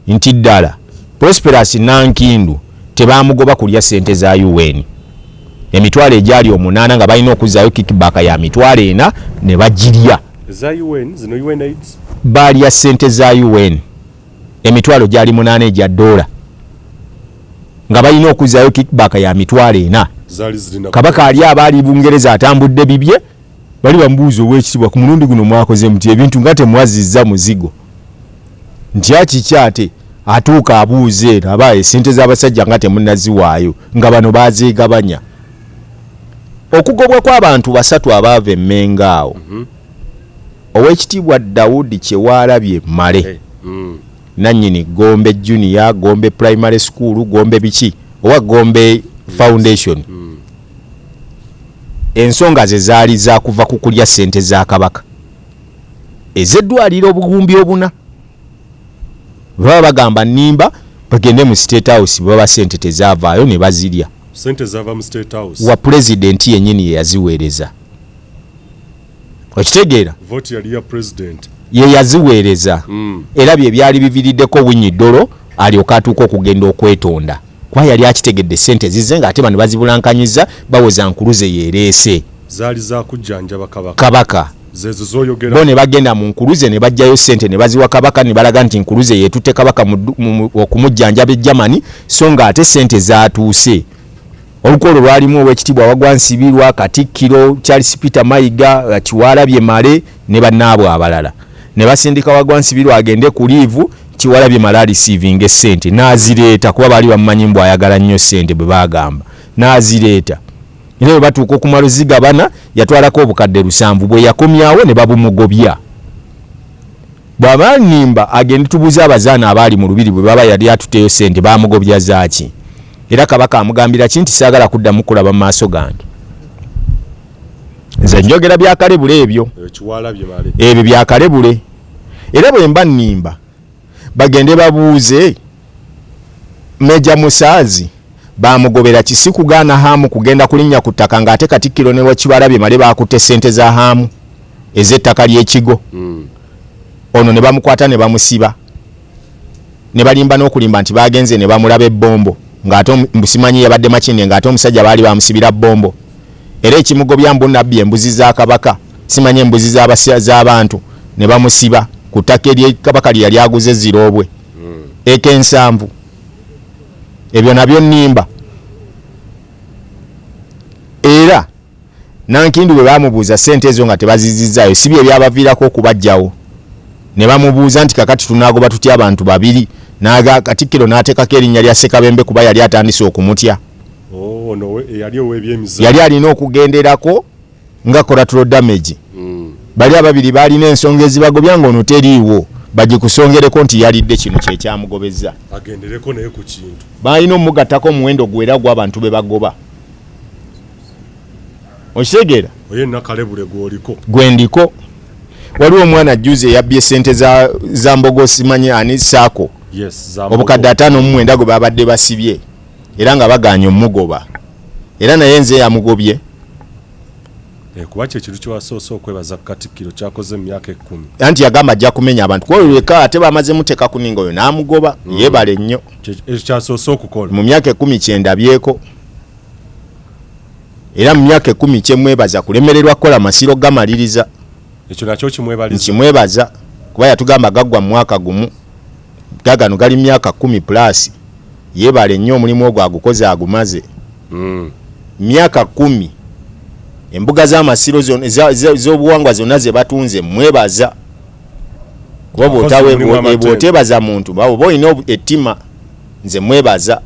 nti ddala Prosperous Nankindu tebamugoba kulya ssente za UN, emitwalo egyali 8 nga balina okuzzaayo kickback ya 40,000 ne bagirya. Eza UN zino, UNAIDS? Baalya ssente za UN, emitwalo gyali 8 egya dola, nga balina okuzzaayo kickback ya 40,000. Zaali zirina Kabaka ali aba ali Bungereza atambudde bibye, bali bamubuuza, "Owekitiibwa, ku mulundi guno mwakoze muti ebintu nga temwazizza muzigo?" Nti akiki, ate atuuka abuuza eno aba esente z'abasajja nga temunnaziwaayo, nga bano bazeegabanya. Okugobwa kw'abantu basatu abaava emmenga awo, Oweekitiibwa Dawudi Kyewaalabye Male, nannyini Gombe Junior, Gombe Primary School, Gombe biki, owa Gombe Foundation, ensonga ze zaali zakuva ku kulya ssente za Kabaka ez'eddwaliro 4000. Baba bagamba nnimba, bagende mu State House, baba ssente tezaavaayo ne bazirya. Sente zava mu State House? Wa pulezidenti yennyini ye yaziweereza, okitegeera? Vote yali ya president. Ye yaziweereza. Era bye byali biviriddeko Winyi Ddolo alyoke atuuka okugenda okwetonda, kuba yali akitegedde sente zizze ng'ate bano bazibulankanyiza, bawoza nkuluze yeereese. Zaali za kujjanjaba Kabaka. Kabaka. Zezo Bo zoyogera. Ne bagenda mu nkuluze ne bajjayo sente ne baziwa Kabaka, ne balaga nti nkuluze yeetutte Kabaka okumujjanjaba e Germany, so ng'ate sente zaatuuse. Olukwo olwo lwalimu Owekitiibwa Wagwa Nsibirwa, Katikkiro Charles Peter Mayiga, Kiwalabye Male ne bannaabwe abalala, ne basindika Wagwa Nsibirwa agende ku leave, Kiwalabye Male areceivinga essente n'azireeta, kuba baali bamumanyi mbu ayagala nnyo ssente, bwe baagamba, n'azireeta. Era bwe batuuka okumala ozigabana, yatwalako 700,000, bwe yakomyawo ne babumugobya. Bw'aba nnimba agende tubuuze abazaana abaali mu lubiri, bwe baba yali atuteyo ssente bamugobya zaaki? Era Kabaka amugambira ki nti saagala kuddamu kulaba mu maaso gange? Nze njogera byakalebule ebyo. Kiwalabye Male. Ebyo byakalebule. Era bwe mba nnimba bagende babuuze Meja Musaazi, bamugobera kisi kugaana Haamu kugenda kulinnya ku ttaka, ng'ate Katikkiro ne Wakibalabye Male bakutte ssente za Haamu ez'ettaka ly'ekigo. Ono ne bamukwata ne bamusiba, ne balimba n'okulimba nti bagenze ne bamulaba ebbombo, ng'ate mbu simanyi yabadde Makinde, ng'ate omusajja baali bamusibira bbombo. Era ekimugobya mbu nabbi embuzi za Kabaka, simanyi embuzi z'abantu, ne bamusiba ku ttaka eryekabaka lye yali aguze Ziroobwe eka 70. Ebyo nabyo nnimba? Era Nankindu bwe bamubuuza sente ezo nga tebazizizaayo, si bye byabaviirako okubajjawo? Ne bamubuuza nti kakati tunaagoba tutya abantu babiri? Naga Katikkiro n'ateekako erinnya lya Ssekabembe, kuba yali atandise okumutya. Oh, ono eyali ow'ebyemizaano. Yali alina okugenderako nga collateral damage. Bali ababiri baalina ensonga ezibagobya nga ono teriiwo, bagikusongereko nti yalidde kino kyekyamugobezza. Agendereko naye ku kintu. Balina omugattako omuwendo gwera gw'abantu be bagoba, okitegeera? Oye nakalebule gw'oliko. Gwendiko. Waliwo omwana juzi eyabbye sente za Mbogo, simanyi ani, saako Yes, za Mbogo. 59,000 gwe babadde basibye, era nga baganye omugoba, era naye nze yamugobye. Kuba kye kintu kyewasoose okwebaza Katikkiro kyakoze mu myaka 10. Anti yagamba ajja kumenya abantu kwoleka, ate bamaze muteeka kuninga oyo n'amugoba. Yeebale nnyo. Ekyo kyasoose okukola. Mu myaka 10 kyendabyeko, era mu myaka 10 kyemwebaza kulemererwa kukola masiro gamaliriza. Ekyo nakyo kimwebaliza. Nkimwebaza kuba yatugamba gaggwa mu mwaka gumu, gagano gali myaka 10 plus. Yeebale nnyo, omulimu ogwo agukoze agumaze. Myaka 10, embuga z'amasiro z'obuwangwa zonna ze batunze, mwebaza kuba Akoze omulimu amatendo. Bw'oteebaza muntu oba olina ettima. Nze mwebaza.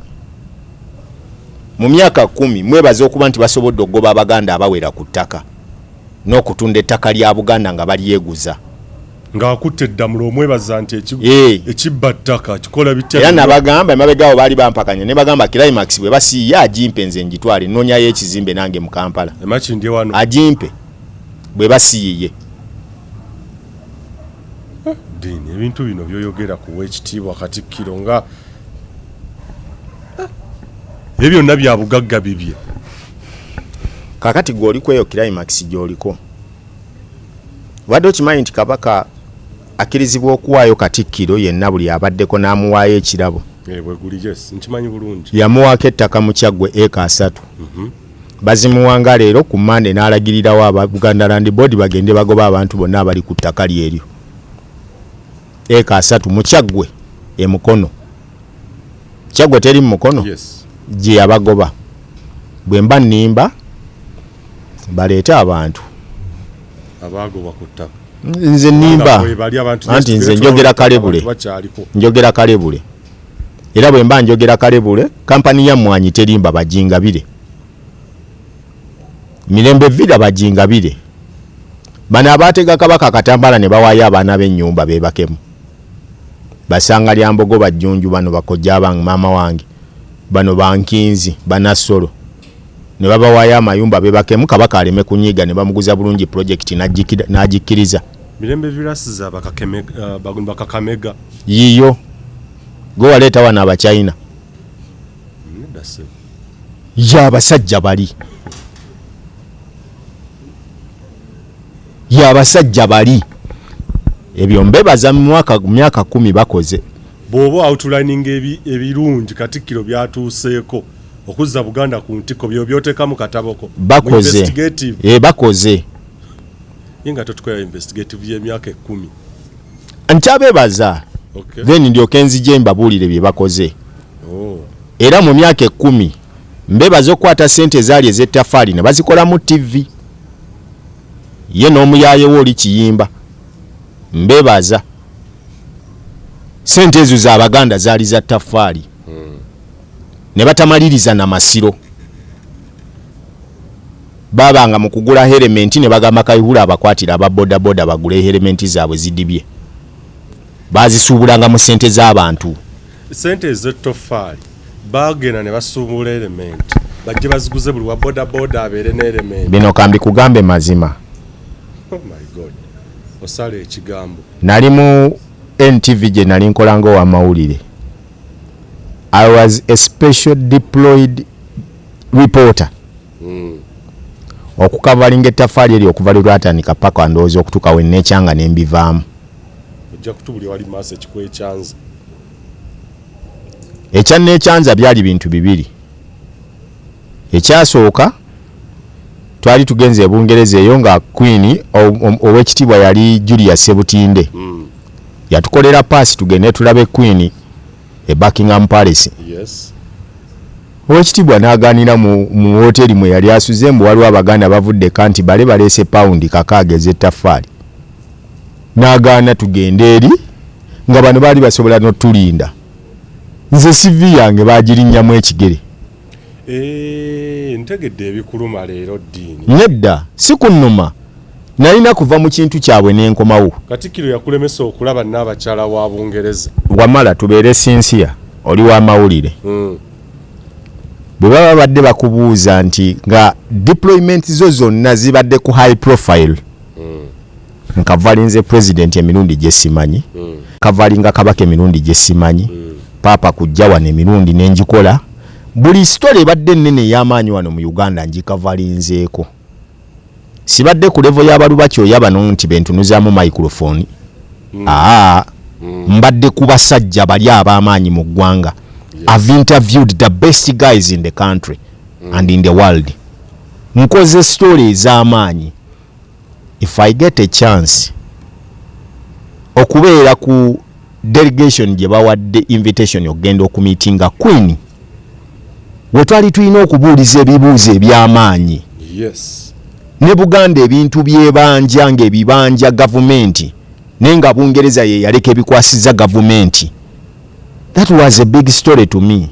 Mu myaka 10 mwebaza okuba nti basobodde okugoba Abaganda abawera ku ttaka n'okutunda ettaka lya Buganda nga balyeguza. Ng'akutte eddamulo omwebaza nti ekibba ttaka kikola bitya? Era nabagamba emabega awo baali bampakanya ne bagamba Climax bwe basiiye agimpe nze ngitwale, nnoonyayo ekizimbe nange mu Kampala. E Makindye wano. Agimpe bwe basiiye. Ddiini, ebintu bino by'oyogera ku w'ekitiibwa Katikkiro nga ebyo byonna bya bugagga bibye. Kaakati gwe oli kweyo Climax gy'oliko. Obadde okimanyi nti Kabaka akkirizibwa okuwaayo Katikkiro yenna buli abaddeko n'amuwaayo ekirabo? Eh, bwe guli, yes, nkimanyi bulungi. Yamuwaako ettaka mu Kyaggwe eka 30. Bazimuwanga leero ku Mmande n'alagirirawo aba Buganda Land Board bagende bagobe abantu bonna abali ku ttaka lye eryo. Eka 30 mu Kyaggwe e Mukono. Kyaggwe teri mu Mukono? Yes. Gye yabagoba. Bwe mba nnimba baleete abantu. Abaagobwa ku ttaka. Nze nnimba. Anti nze njogera kalebule. Njogera kalebule. Era bwe mba njogera kalebule, kampani ya Mmwanyi terimba, bajingabire. Mirembe Villa bajingabire. Bano abaatega Kabaka akatambala ne bawaayo abaana b'ennyumba beebakemu. Basanga lya Mbogo, bajjunju bano bakojja bange, maama wange. Bano bankinzi, banassolo. Ne babawaayo amayumba beebakemu Kabaka aleme kunyiiga ne bamuguza bulungi pulojekiti n'agikkiriza. Mirembe Villas za Bakakamega. Yiyo. Gwe waleeta wano Abachina. Ya abasajja bali. Ya abasajja bali. Ebyo mbebaza mu myaka 10 bakoze. Bw'oba outlining ebirungi Katikkiro byatuuseeko okuzza Buganda ku ntikko byo by'oteeka mu kataboko. Bakoze. Bakoze. Ye nga totukolera investigative y'emyaka 10. Nkyabebaza. Then ndyoke nzije mbabuulire bye bakoze. Era mu myaka 10 mbebaza okukwata ssente ezaali ez'ettafaali ne bazikolamu TV. Ye n'omuyaaye we oli Kiyimba. Mbebaza. Ssente ezo z'Abaganda zaali za ttafaali. Ne batamaliriza na masiro. Baabanga mu kugula helementi ne bagamba Kayihura abakwatira aba bodaboda bagule helementi zaabwe zidibye. Baazisuubulanga mu ssente z'abantu. Ssente ez'ettofaali baagenda ne basuubula elementi bajje baziguze buli wa bodaboda abeere n'elementi. Bino kambi kugambe mazima. Oh my God. Osala ekigambo. Nali mu NTV gye nali nkola ng'owamawulire. I was a special deployed reporter. Okukavalinga ettaffaali eryo okuva lwe lwatandika paka ndowooza okutuuka we nneekyanga ne mbivaamu. Ojja kutubulira wali maaso ekikwekyanza. Ekyanneekyanza byali bintu bibiri. Ekyasooka twali tugenze e Bungereza eyo nga Queen ow'ekitiibwa yali Julia Sebutinde. Yatukolera paasi tugende tulabe Queen e Buckingham Palace. Yes. Owekitiibwa n'agaanira mu woteeri mwe yali asuze mbu waliwo Abaganda bavudde kanti bale baleese pawundi 6 ez'ettaffaali. N'agaana tugende eri nga bano baali basobola n'otulinda. Nze CV yange baagirinnyamu ekigere. Ntegedde ebikuluma leero ddiini. Nedda, si kunnuma. Nalina kuva mu kintu kyabwe ne nkomawo. Katikkiro yakulemesa okulaba n'abakyala wa Bungereza. Wamala tubeere sincere, oli wa mawulire. Bwe baba badde bakubuuza nti nga deployment zo zonna zibadde ku high profile. Nkavalinze president emirundi gye simanyi. Nkavalinga kabaka emirundi gye simanyi. Paapa kujja wano emirundi ne ngikola. Buli story ebadde ennene ey'amaanyi wano mu Uganda ngikavalinzeeko. Sibadde ku level y'abalubaki oya bano nti bentunuzaamu microphone. Mbadde ku basajja bali ab'amaanyi mu ggwanga. I've interviewed the best guys in the country and in the world. Nkoze story ez'amaanyi. If I get a chance okubeera ku delegation gye bawadde invitation okugenda okumiitinga Queen, we twali tulina okubuuliza ebibuuzo eby'amaanyi. Yes. Ne Buganda ebintu by'ebanja ng'ebibanja gavumenti, naye nga Bungereza ye yaleka ebikwasiza gavumenti. That was a big story to me.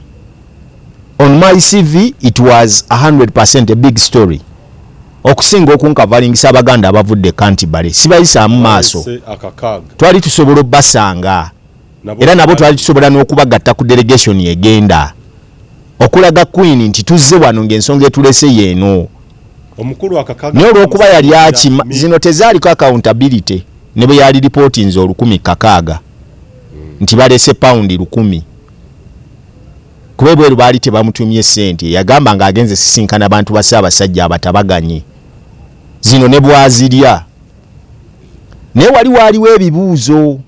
On my CV it was 100% a big story okusinga okunkavalingisa Abaganda abavudde Kantibale sibayisaamu maaso. Twali tusobola obbasanga era nabo twali tusobola n'okubagatta ku delegation egenda okulaga Queen nti tuzze wano ng'ensonga etulese yeeno. Naye olw'okuba yali akima zino tezaaliko accountability ne bwe yali ripootinze 1,600 nti balese pawundi 1000 kuba ebweru baali tebamutumye ssente. Yagamba ng'agenze sisinkana bantu ba Ssaabasajja abatabaganye zino ne bwazirya, naye wali waaliwo ebibuuzo.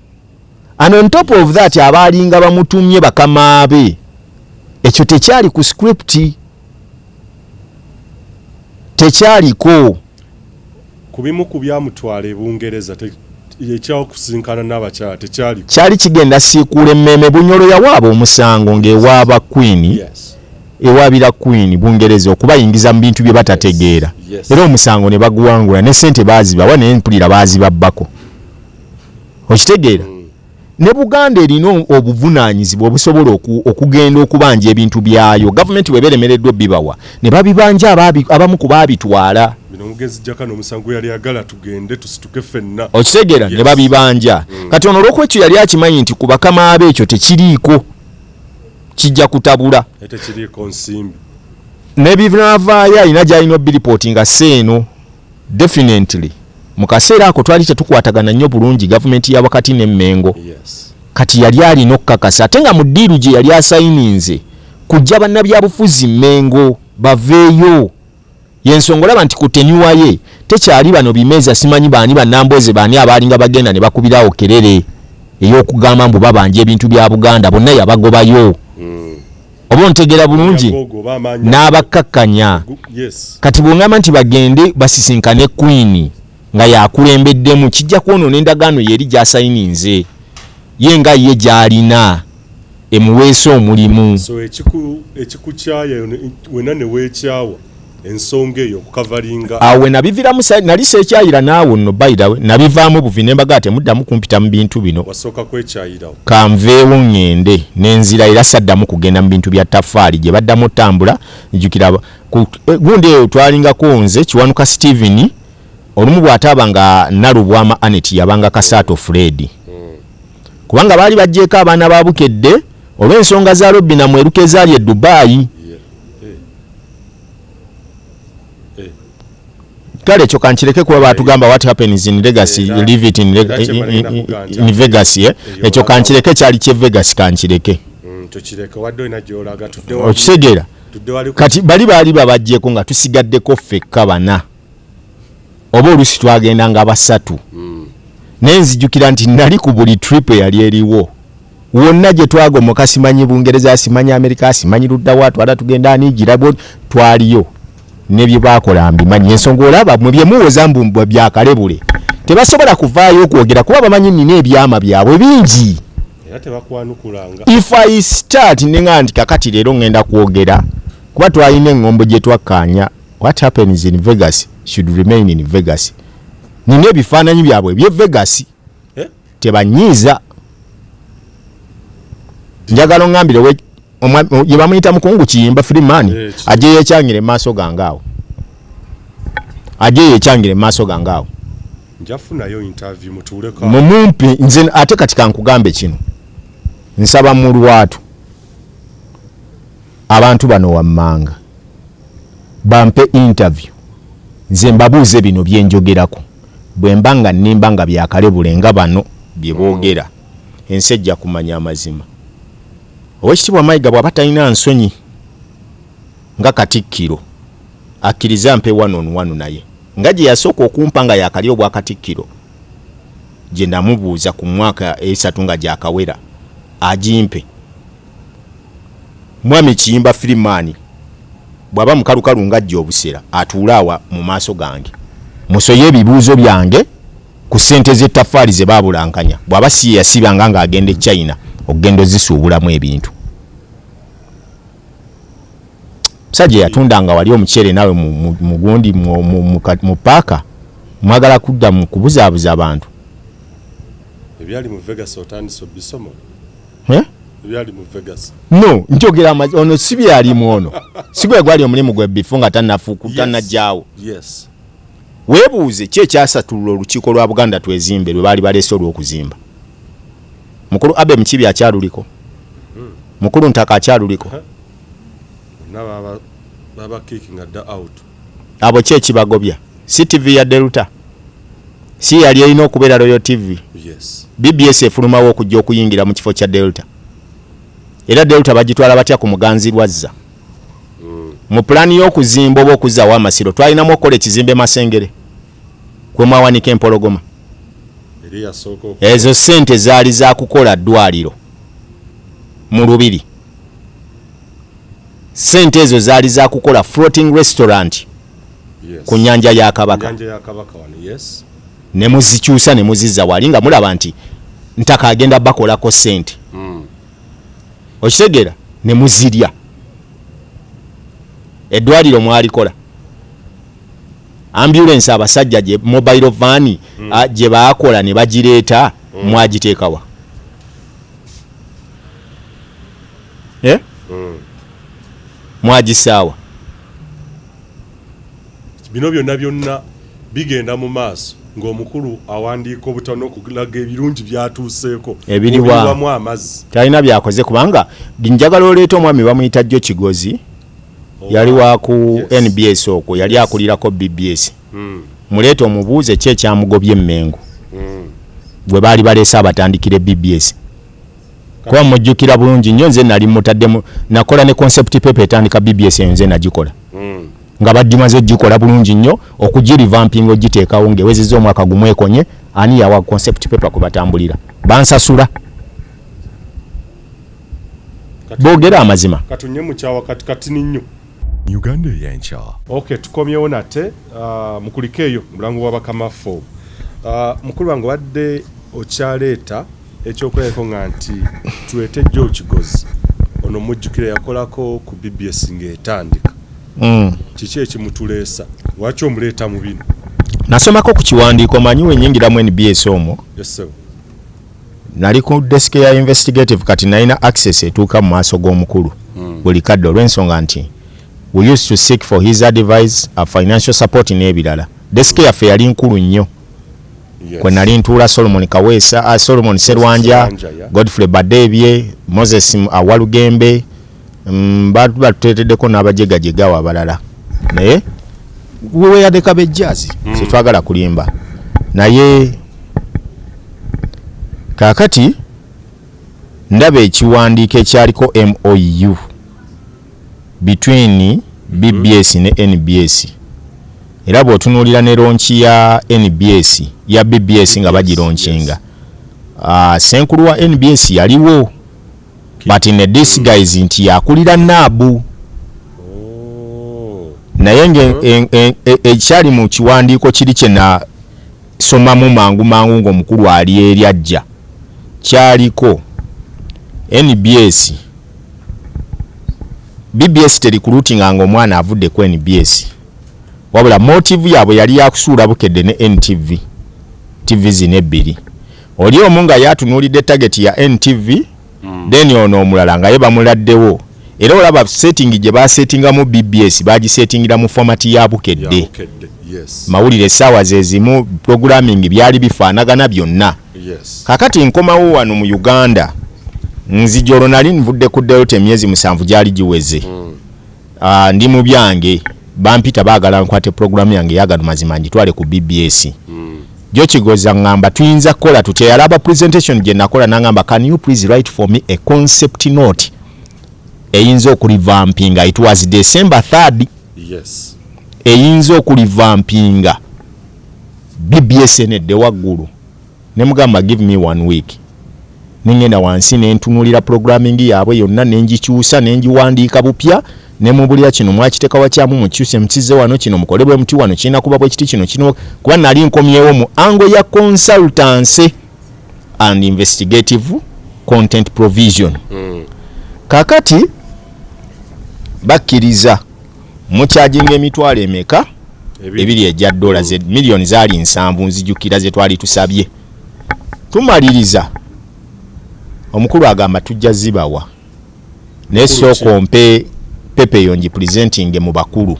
And on top of that, abaalinga bamutumye bakamaabe, ekyo tekyali ku script, tekyaliko. Ku bimu ku byamutwala e Bungereza, ekyokusinkana n'abakyala tekyaliko. Kyali kigenda siikuula emmeeme. Bunyolo yawaaba omusango ng'ewaaba Queen, ewaabira Queen Bungereza okubayingiza mu bintu bye batategeera. Era omusango ne baguwangula ne sente baazibawa, naye mpulira baazibabbako, okitegeera? Ne Buganda erina obuvunaanyizibwa obusobola okugenda okubanja ebintu byayo. Gavumenti bweba eremereddwa obibawa ne babibanja abamu ku baabitwala. Bino omugenzi Jakana omusango yali agala tugende tusituke ffenna. Okitegeera? Ne babibanja. Kati ono olwokuba ekyo yali akimanyi nti ku bakama be ekyo tekiriiko, kijja kutabula. Naye tekiriiko nsimbi. Nebinaavaayo alina gyalina obiripooti nga seeno. Definitely mu kaseera ako twali tetukwatagana nnyo bulungi gavumenti ya wakati n'Emmengo. Kati yali alina okukakasa ate nga mu deal gye yali asayininze kujja bannabyabufuzi Mmengo baveeyo. Yensonga olaba nti ku tenure ye tekyali bano bimeeza simanyi baani, bannambweze baani abaalinga bagenda ne bakubirawo kerere ey'okugamba mbu babanja ebintu bya Buganda, bonna yabagobayo. Oba ontegeera bulungi? Yagogo oba amaanyi N'abakkakkanya. Kati bw'ongamba nti bagende basisinkane Queen nga yakulembeddemu, kijja kwonoona endagaano ye eri gy'asayininze ye nga ye gy'alina emuweesa omulimu. So ekikukyaya wena ne weekyawa ensonga eyo okukavalinga. Awo we nabiviramu, nali seekyayira naawe nno. By the way, nabivaamu buvi ne mbaga temuddamu kumpita mu bintu bino. Wasooka kwekyayirawo. Kanveewo ŋŋende nenzira, era saddamu kugenda mu bintu bya taffaali gye baddamu otambula. Njukira gundi eyo twalingako nze Kiwanuka Steven, olumu bw'ataaba nga Nalubwama Anet, yabanga Kasaato Fred, kubanga baali baggyeko abaana ba Bukedde olw'ensonga za Robina Mweruka ezaali e Dubayi. Kale ekyo kankireke kuba batugamba what happens in Legacy, leave it in Vegas, eh? Ekyo kankireke, kyali kye Vegas, kankireke. Tokireke, wadde olina gy'olaga, tudde wali. Okitegeera? Tudde wali. Kati bali baali babaggyeko nga tusigaddeko ffekka bana oba oluusi twagenda nga basatu. Naye nzijukira nti nali ku buli trip eyali eriwo wonna gye twagomoka, simanyi Bungereza, simanyi Amerika, simanyi luddawa, twala tugenda anigira bwo twaliyo ne bye baakola mbimanyi. Ensonga olaba mwe bye muwoza mbu byakalebule tebasobola kuvaayo okwogera kuba bamanyi nina ebyama byabwe bingi. Era tebakwanukulanga. If I start nenga nti kakati leero ngenda kwogera, kuba twalina eŋŋombo gye twakkaanya, what happens in Vegas should remain in Vegas. Nina ebifaananyi byabwe eby'e Vegas. Eh? Tebanyiiza, njagala oŋŋambire ye bamuyita mukungu Kiyimba Freeman. Eh. Ajje yekyangire mu maaso gange awo, ajje yekyangire mu maaso gange awo. Njafunayo interview mutuuleko. Mumumpi nze ate kati kankugambe kino, nsaba mu lwatu abantu bano wammanga bampe interview nze mbabuuze bino byenjogerako. Bwe mba nga nnimba nga byakalebule nga bano bye boogera, ensi ejja kumanya amazima. Owekitiibwa Mayiga bw'aba talina nsonyi nga Katikkiro, akkirize ampe one on one naye nga gye yasooka okumpa nga yakali obwa Katikkiro, gye namubuuza ku mwaka 3 nga gyakawera, agimpe. Mwami Kiyimba Firimani bw'aba mukalukalu ng'ajja obusera, atuule awa mu maaso gange musoye ebibuuzo byange ku ssente z'ettaffaali ze baabulankanya, bw'aba si ye yasibanga ng'agenda e China okugenda ozisuubulamu ebintu. Musajja yatundanga wali omuceere naawe mu gundi mu paaka, mwagala kudda mu kubuzaabuza abantu. Ebyali mu Vegas otandise obisoma. Eh? Byali mu Vegas. No, njogera ono si byalimu, ono si gwe gwali omulimu gwe bifu nga tannafuuku, tannajjaawo. Weebuuze ki ekyasatulula olukiiko lwa Buganda Twezimbe lwe baali baleese olw'okuzimba. Mukulu Abe Mukibi akyaluliko, mukulu Ntaka akyaluliko. Bonna baba kicking dda out. Abo ki ekibagobya? Si TV ya Delta? Si yali erina okubeera Royal TV? Yes. BBS efulumawo okujja okuyingira mu kifo kya Delta. Era Delta bagitwala batya ku Muganzi Lwazza? Mu pulaani y'okuzimba oba okuzzaawo amasiro, twalinamu okukola ekizimbe Masengere kwe mwawanika empologoma. Eri yasooka. Ezo ssente zaali za kukola ddwaliro mu Lubiri. Ssente ezo zaali za kukola floating restaurant ku Nnyanja ya Kabaka. Nyanja ya Kabaka wano, yes. Ne muzikyusa ne muzizza wali nga mulaba nti Ntaka agenda bakolako ssente. Okitegeera? Ne muzirya. Eddwaliro mwalikola, ambulance abasajja gye mobile van gye baakola ne bagireeta, mwagiteekawa? Eh? Mwagisaawa? Bino byonna byonna bigenda mu maaso ng'omukulu awandiika obutano okulaga ebirungi byatuuseeko. Ebiriwa? Obiwamu amazzi. Talina byakoze, kubanga njagala oleeta omwami bamuyita Jjo Kigozi, yali wa ku NBS okwo, yali akulirako BBS. Muleete omubuuze ki ekyamugobye emmengo gwe baali baleese abatandikire BBS, kuba mujjukira bulungi nnyo nze nali mutaddemu, nakola ne concept paper etandika BBS eyo, nze nagikola nga bagimaze ogikola bulungi nnyo, okugirevampinga, ogiteekawo ng'ewezezza omwaka gumu ekonye. Ani yawa concept paper kwe batambulira? Bansasula. Boogera amazima. Katunye mukyawa kati katini nnyo. Uganda Eyenkya. Ok, tukomyewo nate. Mukulike eyo mulango wa bakamafo. Mukulu wange, wadde okyaleeta ekyokulabeko nga nti tuleete Joe Kigozi ono, mujjukire yakolako ku BBS ng'etandika. Kiki ekimutuleesa? Lwaki omuleeta mu bino? Nasomako ku kiwandiiko. Manyi wenyingiramu NBS omwo, Yes, sir. nali ku desk ya investigative, kati nalina access etuuka mu maaso g'omukulu buli kadde, olw'ensonga nti we used to seek for his advice, a financial support n'ebirala. Desk yaffe yali nkulu nnyo. Kwe nali ntuula Solomon Kaweesa, Solomon Serwanja, Serwanja, yeah. Godfrey Badebye, Moses Awalugembe, batuteeteddeko n'abajegajegawo abalala, naye weyadde kabejjazi, tetwagala kulimba. Naye kaakati ndaba ekiwandiiko ekyaliko MOU between BBS ne NBS, era bw'otunuulira ne launch ya NBS, ya BBS nga bagilaunchinga, senkulu wa NBS yaliwo, but in a disguise nti yakulira naabu. Oh. Naye ekyali mu kiwandiiko kiri kye nasomamu mangu mangu ng'omukulu ali eri ajja, kyaliko NBS, BBS terecruitinga nga omwana avudde ku NBS, wabula motive yaabwe yali yakusuula Bukedde ne NTV, TV zino ebbiri. Oli omu nga yatunuulidde target ya NTV, then ono omulala nga ye bamuladdewo. Era olaba setting gye basettingamu BBS, bagisettingira mu format ya Bukedde. Ya Bukedde, yes. Mawulire essaawa ze zimu, programming byali bifaanagana byonna. Kakati nkomawo wano mu Uganda, nzija olwo nali nvudde ku Delta, emyezi 7 gyali giweze. Ndi mu byange, bampita baagala nkwate programu yange eyagano mazima ngitwale ku BBS. Jo Kigoza ngamba tuyinza kukola tutya? Yalaba presentation gye nakola nangamba, "Can you please write for me a concept note eyinza okurevampinga?" It was December 3rd. Eyinza okurevampinga BBS enedde waggulu. Nemugamba, "Give me one week." Nengenda wansi nentunulira programming yaabwe yonna, nengikyusa, nengiwandiika bupya, nemubulira kino mwakiteeka wakyamu, mukyuse mukize wano, kino mukole bwe muti, wano kirina kuba bwe kiti, kino kino, kuba nali nkomyewo mu angle ya consultancy and investigative content provision. Kakati bakkiriza mucharginga emitwalo emeka? Ebiri egya dola, ze miliyoni zaali 70, nzijukira ze twali tusabye. Tumaliriza. Omukulu agamba tujja zibawa, naye sooka ompe paper eyo ngipresentinge mu bakulu.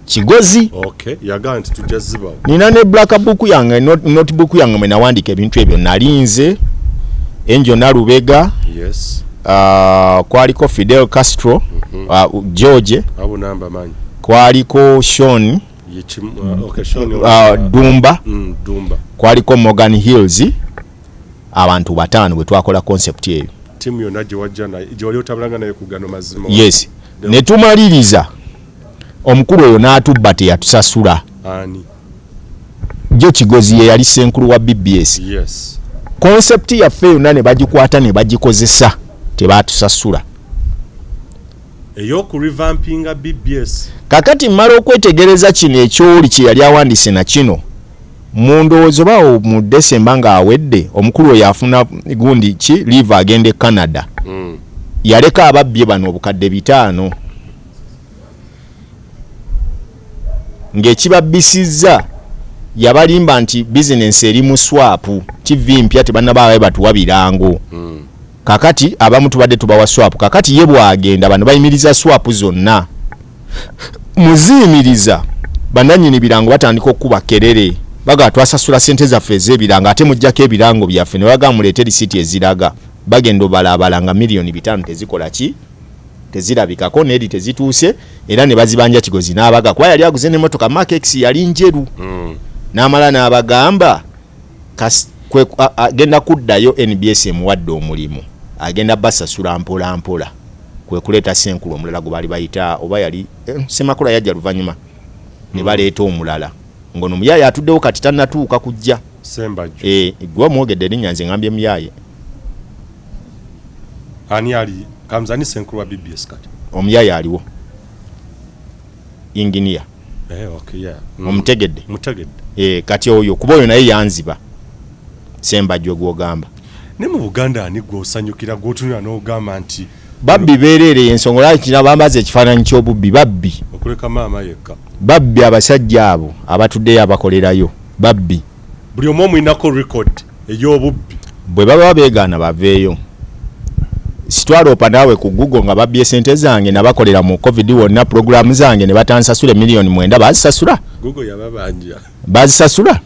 Kigozi. Okay, yagamba nti tujja zibawa. Nina ne black book yange, notebook yange mwe nawandiika ebintu ebyo. Nalinze Enjo Nalubega. Kwaliko Fidel Castro, George. Abo namba manyi. Kwaliko Sean. Okay, Sean, Dumba. Dumba. Kwaliko Morgan Hills. Abantu 5 bwe twakola concept eyo. Timu yonna gye wajja naye, gye wali otabulanga naye ku gano mazima. Yes. Ne tumaliriza omukulu oyo n'atubba, teyatusasula. Ani? Jo Kigozi ye yali ssenkulu wa BBS. Concept yaffe yonna ne bagikwata ne bagikozesa, tebatusasula. Ey'okurevampinga BBS. Kakati mmala okwetegereza kino ekyoli kye yali awandiise na kino mu ndowooza bawo mu December ng'awedde, omukulu oyo afuna gundi ki leave agenda e Canada. Yaleka ababbye bano obukadde 5 ng'ekibabbisizza yabalimba nti bizinensi eri mu swap, TV mpya tebannaba batuwa birango. Kakati abamu tubadde tubawa swap, kakati ye bw'agenda bano bayimiriza swap zonna. Muziyimiriza bannannyini birango batandika okukuba kerere, bagamba twasasula ssente zaffe ez'ebirango ate muggyako ebirango byaffe, ne bagamba muleete risiiti eziraga. Bagenda obalaabala nga 5 miliyoni tezikola ki, tezirabikako n'eri tezituuse, era ne bazibanja Kigozi n'abaga kuba yali aguze n'emmotoka Mark X yali njeru. N'amala n'abagamba agenda kuddayo NBS emuwadde omulimu, agenda basasula mpola mpola, kwe kuleeta ssenkulu omulala gwe baali bayita oba yali Ssemakula yajja luvannyuma ne baleeta omulala ng'ono muyaaye atuddewo kati tannatuuka kujja. Ssembajjo. Gwe omwogedde erinnya, nze ngambye muyaaye. Ani ali Kamzani ssenkulu wa BBS kati? Omuyaaye aliwo engineer. Okay, yeah. Omutegedde? Mutegedde. Kati oyo kuba oyo naye yanziba Ssembajjo gw'ogamba. Ne mu Buganda ani gw'osanyukira gw'otunula n'ogamba nti babbi beereere ensonga lwaki bambaza ekifaananyi ky'obubbi babbi. Okuleka maama yekka. Babbi abasajja abo abatuddeyo abakolerayo babbi. Buli omu omuyinako record ey'obubbi. Bwe baba beegaana baveeyo. Sitwaloopa naawe ku Google nga babbye sente zange, nabakolera mu COVID wonna pulogulaamu zange ne batansasula 9 miliyoni, baazisasula? Google yababanja. Baazisasula?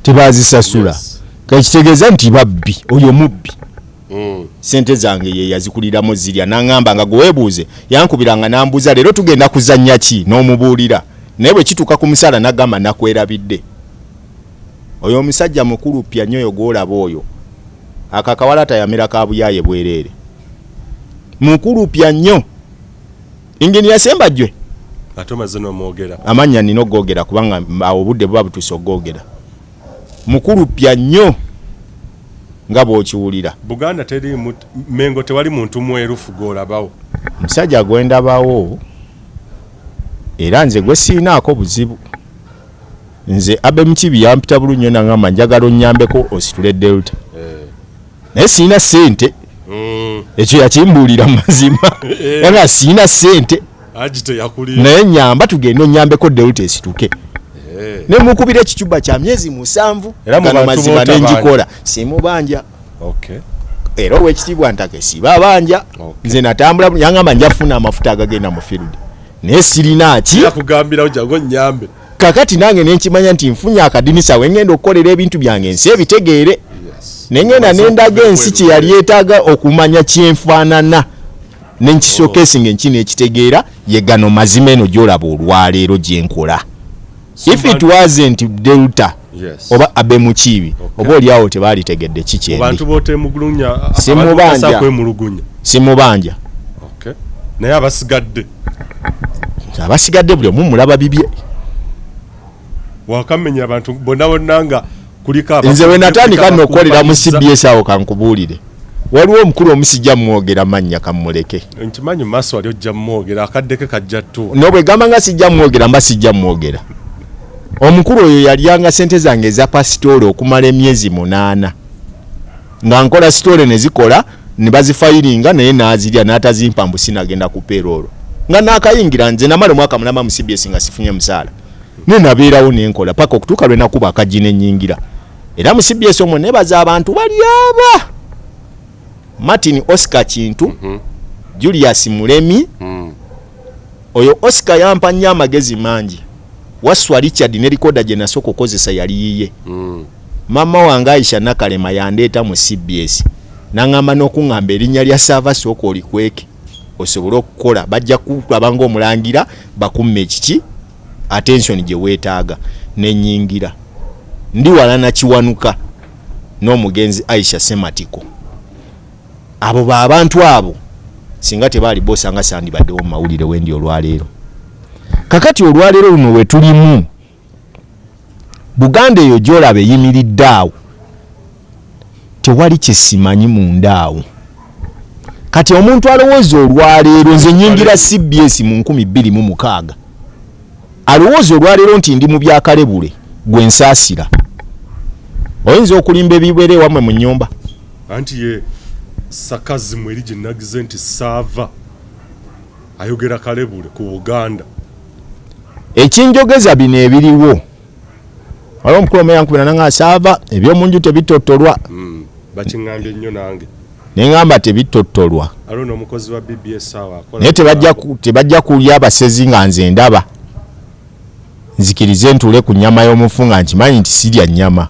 Tebaazisasula. Kakitegeeza nti babbi, oyo mubbi. Sente zange ye yazikuliramu zirya, n'aŋŋamba nga gwe weebuuze, yankubiranga n'ambuuza leero tugenda kuzannya ki, n'omubuulira. Naye bwe kituuka ku musaala n'agamba nakwerabidde. Oyo omusajja mukulu pya nnyo oyo gw'olaba oyo. Ako akawala tayamira ka buyaaye bwereere. Mukulu pya nnyo. Engineer Ssembajjwe. Ate omaze n'omwogera. Amannya nina ogoogera kubanga awo obudde buba butuuse ogoogera. Mukulu pya nnyo nga bw'okiwulira. Buganda teri Mengo tewali muntu mwerufu gw'olabawo. Musajja gwe ndabawo era nze gwe siinaako buzibu. Nze Abe Mukibi yampita bulungi nnyo n'aŋŋamba njagala onnyambeko ositule Delta. Naye sirina ssente. Ekyo yakimbuulira mu mazima. Yagamba sirina ssente. Naye nnyamba tugende onnyambeko Delta esituke. Ne mukubira ekicuba kya myezi 7 gano mazima ne ngikola. Simubanja. Era ow'ekitiibwa Ntake sibabanja. Nze natambula yangamba nja kufuna amafuta agagenda mu field. Naye sirina ki? Yakugambirawo jangu onnyambe. Kakati nange ne nkimanya nti nfunye akadinisa we ngenda okukolera ebintu byange ensi ebitegeere. Ne ngenda ne ndaga ensi kye yali yeetaaga okumanya kyenfaanana. Ne nkishowcasinga enki n'ekitegeera ye gano mazima eno gy'olaba olwaleero gye nkola. If it wasn't Delta oba Abe Mukiibi oba oli awo tebaalitegedde ki kyendi. Abantu b'oteemulugunya, Simubanja. abantu kwemulugunya. Simubanja. Naye abasigadde. Abasigadde buli omu mulaba bibye. Wakamenya abantu bonna bonna nga kuliko Nze we natandika nno okukolera mu CBS awo kankubuulire. Waliwo omukulu omusijja mwogera mannya kammuleke. Nkimanyi mu maaso wali ojja mwogera, akadde ke kajja tu. No bwe gamba nga sijja mwogera mba sijja mwogera. Omukulu oyo yalyanga ssente zange eza pasitoolo okumala emyezi 8. Nga nkola sitoole ne zikola ne bazifayiringa naye n'azirya n'atazimpa mbu sinagenda ku payroll. Nga naakayingira nze namala omwaka mulamba mu CBS nga sifunye musaala. Ne nabeerawo ne nkola paka okutuuka lwe nakuba akaggi ne nnyingira. Era mu CBS omwo neebaza abantu bali aba. Martin Oscar Kintu, Julius Mulemi. Oyo Oscar yampa nnyo amagezi mangi. Waswa Richard ne recorder gye nasooka okukozesa yali yiye. Maama wange Aisha Nakalema yandeeta mu CBS, naŋŋamba n'okuŋŋamba erinnya lya Saava sooka olikweke osobole okukola, bajja kulaba ng'omulangira bakumme ekiki attention gye weetaaga. Nenyingira ndi wala na Kiwanuka n'omugenzi Aisha Sematiko. Abo ba abantu abo singa tebaali bo osanga sandibaddewo mu mawulire wendi olwaleero. Kakati olwaleero luno we tulimu, Buganda eyo gy'olaba eyimiridde awo, tewali kyesimanyi munda awo. Kati omuntu alowooza olwaleero nze nyingira CBS mu 2006, alowooza olwaleero nti ndi mu byakalebule, gwe nsaasira. Oyinza okulimba ebibeera ewammwe mu nnyumba. Anti ye sakazimu eri gye nagize nti Saava ayogera kalebule ku Buganda. Ekinjogeza bino ebiriwo, waliwo omukulu omu yankubira nanga Saava ebyomunju tebitottolwa. Bakiŋŋambye nnyo nange. Neŋŋamba tebitottolwa. Aliwo n'omukozi wa BBS awo akola. Naye tebajja kulya abasezi nga nze ndaba. Nzikirize ntuule ku nnyama y'omufu nga nkimanyi nti sirya nnyama.